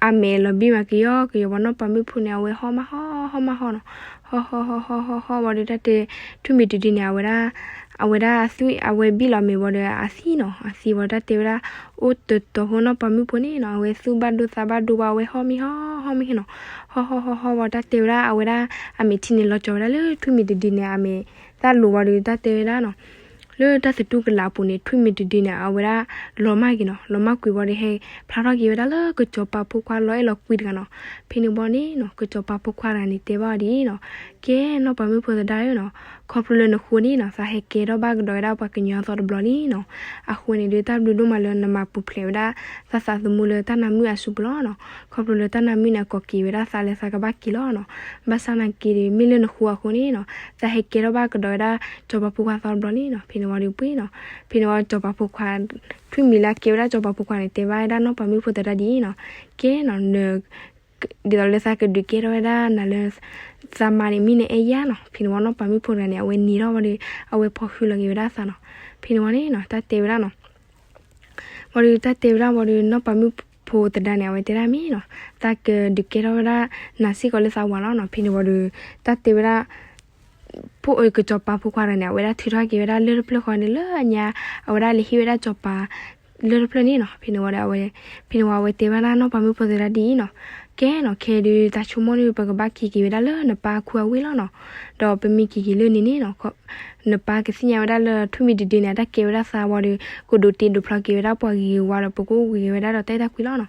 အမဲာ်လီၤဘံၣ်မးကယီကယီဝံၤ နီၢ်ပၤမုၣ်ဖိန့ၣ် အဝဲဟီၣ်မးဟီၣ် ဟီၣ်မးဟီၣ်နီၤ. ဟီၣ်ဟီၣ်ဟီၣ်ဟီၣ်ဟီၣ်ဟီၣ်ဝံၤဒီး တၢ်တဲ ထွံၣ်မံၤတဒုန့ၣ် အဝဲဒၣ် အဝဲဒၣ်အသွံၣ် အဝဲဘံၣ်လီၤမဲာ်ဝံၤဒီးအသံနီၤ. အသံဝံၤ တၢ်တဲဝဲဒၣ် အိၣ်တတီၤဖိ နီၢ်ပၤမုၣ်ဖိန့ၣ်နီၤ အဝဲသူၣ်ဘၣ်ဒိသးဘၣ်ဒိဝံၤ အဝဲဟီၣ်မ့ၢ်ဟီၣ် ဟီၣ်မ့ၢ်ဟီၣ်နီၤ. ဟီၣ်ဟီၣ်ဟီၣ်ဟီၣ်ဝံၤ တၢ်တဲဝဲဒၣ် အဝဲဒၣ် အမဲာ်ထံန့ၣ် လီၤကၠီၤဝဲဒၣ်လၢ ထွံၣ်မံၤတဒုန့ၣ် အမဲာ်သၣ်လိၤဝံၤဒီး တၢ်တဲဝဲဒၣ်နီၤ လၢတၢ်သတူၢ်ကလာ်အပူၤန့ၣ် ထွံၣ်မံၤတဒုန့ၣ် အဝဲဒၣ် လီၤမၢ်က့ၤနီၤ. လီၤမၢ်ကွံာ်ဝံၤဒီး ဟဲဖျါထီၣ်က့ၤဝဲဒၣ်လၢ ကစီၤပၤဖိခွါလီၤအဲၣ်လီၤကွံတဂၤနီၤ. ဖဲန့ၣ်ဝံၤန့ၣ်နီၤ ကစီၤပၤဖိခွါတဂၤန့ၣ် တဲဘၣ်အီၤဒ်အံၤနီၤ, ကဲ နီၢ်ပၤမုၣ်ဖိသဒါဧၢနီၤ, ခီဖျိလၢနဃိန့ၣ်နီၤ သးဟဲကဲထီၣ်ဘၣ်ကဒီးဝဲဒၣ်ပှၤကညီအသီတဘျီလံနီၤ. အဃိန့ၣ်ဒီး တၢ်ဘျုးဒိၣ်မးလၢနမၤပူၤဖျဲးဝဲဒၣ် သးသးသမူလၢတၢ်နါမုၣ်အစုပူၤလီၤနီၤ. ခီဖျိလၢတၢ်နါမုၣ်န့ၣ် အကိးက့ၤဝဲဒၣ်သးလၢသးကဘၣ်က့ၤလီၤနီၤ. ဘၣ်ဆၣ်နာ်က့ၤဒီး မ့ၢ်လၢနဃိအဃိန့ၣ်နီၤ သးဟဲကဲထီၣ်ဘၣ်ကဒီးဝဲဒၣ် စီၤပၤဖိခွါသီတဘျီလံနီၤ. ဖဲန့ၣ်ဝံၤဒီးပှ့ၤနီၤ, ဖဲန့ၣ်ဝံၤ စီၤပၤဖိခွါ ထွံၣ်မံၤလၢအကဲဝဲဒၣ်စီၤပၤဖိခွါန့ၣ် တဲဘၣ်ဝဲဒၣ်နီၢ်ပၤမုၣ်ဖိသဒါဒ်အံၤနီၤ, ကဲနီၤ န ဒ်သိးလၢသးကဒုးကဲထီၣ်ဝဲဒၣ်နၤလၢ သးမါန့ၣ် မ့ၢ်နအဲၣ်ယါနီၤ. ဖဲန့ၣ်ဝံၤ နီၢ်ပၤမုၣ်ဖိတဂၤန့ၣ် အဝဲနံၤထီၣ်ဝံၤဒီး အဝဲဖီၣ်ဃုာ်လီၤက့ၤဝဲဒၣ်သးနီၤ. ဖဲန့ၣ်ဝံၤန့ၣ်နီၤ တၢ်တဲဝဲဒၣ်နီၤ ဝံၤဒီးတၢ်တဲဝဲဒၣ်ဝံၤဒီး နီၢ်ပၤမုၣ်ဖိသဒါန့ၣ် အဝဲတဲဒၣ်မ့ၢ်နီၤ, သးကဒုးကဲထီၣ်ဝဲဒၣ်နၤစ့ၢ်ကီးလၢသးဝၤလီၤနီၤ. ဖဲန့ၣ်ဝံၤဒီး တၢ်တဲဝဲဒၣ် ဖိ ကစီၤပၤဖိခွါတဂၤန့ၣ် အဝဲဒၣ်ထုးထီၣ်က့ၤဝဲဒၣ်လၢၢ်တဖျၢၣ်ဃီန့ၣ်လၢအညါ, အဝဲဒၣ်လဲၤဟ့ၣ်ဝဲဒၣ်စီၤပၤ လၢၢ်တဖျၢၣ်န့ၣ်နီၤ. ဖဲန့ၣ်ဝံၤဒီးအဝဲ ဖဲန့ၣ်ဝံၤအဝဲတဲဝဲဒၣ်နီၢ်ပၤမုၣ်ဖိသဒါဒ်အံၤနီၤ, ကဲနီၤ ခဲဒုး တၢ်ဆိကမိၣ်န့ၣ် ပကဘၣ်က့ၤက့ၤဝဲဒၣ်လၢနပၢ်အခူအဝ့ၢ်လီၤနီၤ. ဒီးပမ့ၢ်က့ၤက့ၤလၢန့ၣ်န့ၣ်နီၤ နပၢ်ကသ့ၣ်ညါဝဲဒၣ်လၢထွံၣ်မံၤတဒုန့ၣ် အတၢ်ကဲဝဲဒၣ်သးဝံၤဒီး ကဒိးတ့ဒိးဖျီက့ၤဝဲဒၣ်ပှၤဂ့ၤဂ့ၤဝါဒီး ပကအိၣ်ဂ့ၤဂ့ၤဝဲဒၣ်ဒီးတၢ်အဲၣ်တၢ်ကွံလီၤနီၤ.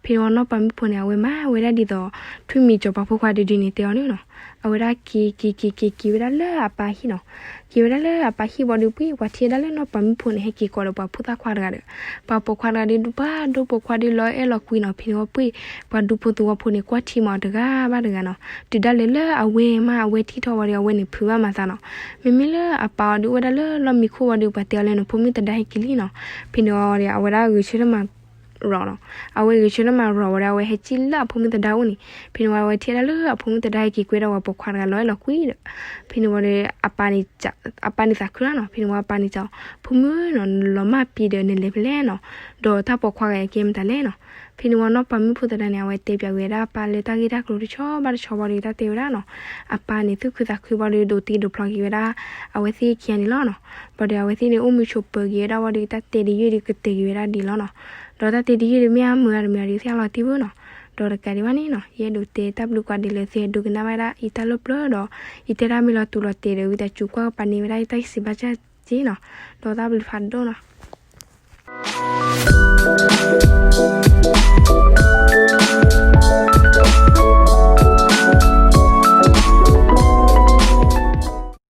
ဖဲန့ၣ်ဝံၤနီၢ်ပၤမုၣ်ဖိန့ၣ် အဝဲမၤဝဲဒၣ်ဒ်သိး ထွံၣ်မံၤစီၤပၤဖိခွါတဒုန့ၣ်တဲအီၤန့ၣ်နီၤ. အဝဲဒၣ်က့ၤက့ၤက့ၤက့ၤက့ၤဝဲဒၣ်လၢအပၢ်ဟံၣ်နီၤ. က့ၤဝဲဒၣ်လၢအပၢ်ဟံၣ်ဝံၤဒီးပှ့ၤ ပှၤထံၣ်ဝဲဒၣ်လၢနီၢ်ပၤမုၣ်ဖိန့ၣ် ဟဲက့ၤကိးဒီးပှၤဖိသၣ်ခွါတဂၤဒီး ပှၤပိာ်ခွါတဂၤဒီး ဒူပှၤဒိပိာ်ခွါဒီးလီၤအဲၣ်လီၤကွံနီၤ. ဖဲန့ၣ်ဝံၤပှ့ၤ ပှၤဒူဖိသဝီဖိန့ၣ် ကွၢ်ထံမးတဂၤဘၣ်တဂၤနီၤ. တုၤဒၣ်လဲာ်လၢအဝဲမး အဝဲထံၣ်ထီၣ်ဝံၤဒီး အဝဲန့ၣ်ဖုးဘၣ်မၤသးနီၤ. မ့မ့ၢ်လၢအပၢ်အီၤဒီးအိၣ်ဝဲဒၣ်လၢလီၢ်မံခိၣ်ဝံၤဒီး ပှၤတဲအီၤလၢနဖိမုၣ်သဒါဟဲက့ၤလံနီၤ. ဖဲန့ၣ်ဝံၤဒီး အဝဲဒၣ်ဂဲၤဆၢထၢၣ်မၤ ရီၤနီၤ. အဝဲဂဲၤဆၢထၢၣ်မၤရီၤဝံၤဒီး အဝဲဟဲက့ၤလၢအဖိမုၣ်သဒါအိၣ်န့ၣ်. ဖဲန့ၣ်ဝံၤအဝဲထံၣ်ဝဲဒၣ်လၢအဖိမုၣ်သဒါဟဲက့ၤကွဲဒီးပှၤပိာ်ခွါတဂၤလီၤအဲၣ်လီၤကွံဒီး ဖဲန့ၣ်ဝံၤဒီး အပၢ်န့ၣ်သးခုလီၤနီၤ. ဖဲန့ၣ်ဝံၤအပၢ်န့ၣ်စံး ဖိမုၣ်နီၤ နလီၤမၢ်ပံၤဒီးနလဲၤဖဲလဲၣ်နီၤ. ဒီးတၢ်ပိာ်ခွါဂၤအံၤကဲမတၤလဲၣ်နီၤ. ဖဲန့ၣ်ဝံၤနီၢ်ပၤမုၣ်ဖိသဒါန့ၣ် အဝဲတဲပၠးဝဲဒၣ်အပၢ်လၢတၢ်ဂ့ၢ်တၢ်ကျိၤတဆီဘၣ်တဆီဝံၤဒီး တၢ်တဲဝဲဒၣ်နီၤ. အပၢ်န့ၣ်သူၣ်ခုသးခုဝံၤဒီး ဒိးတ့ဒိးဖျီက့ၤဝဲဒၣ် အဝဲသ့ၣ်ခံဂၤန့ၣ်လီၤနီၤ. ဘၣ်ဒီးအဝဲသ့ၣ်န့ၣ် အိၣ်မုာ်ဆိးပၢၤက့ၤဝဲဒၣ်ဝံၤဒီး တၢ်တဲတယုၢ်ဒီးကတဲာ်က့ၤဝဲဒၣ်ဒ်လီၤနီၤ. ဒီးတၢ်တဲတယုၢ်ဒီး မ့ၢ်အမုာ်အါတမံၤဒီး သ့ၣ်ညါလီၤတံၢ်ဝဲနီၤ. ဒီးတကးဒံးဘၣ်န့ၣ်နီၤ ယအဲၣ်ဒိးတဲတၢ်ဘျုးကိးဂၤဒဲးလၢသုဒိကနၣ်ဘၣ်ဒၣ်အံၤတၢ်လၢပျၢၤဒီး ယတဲဒၣ်မ့ၢ်လီၤတူာ်လီၤတဲာ်ဒီး ဝံသးစူၤကွၢ်ကပၤန့ၢ်ဝဲဒၣ်ယတၢ်စံးဘၣ်ကၢ်က့နီၤ. ဒီးတၢ်ဘျုးဖးဒိၣ်နီၤ.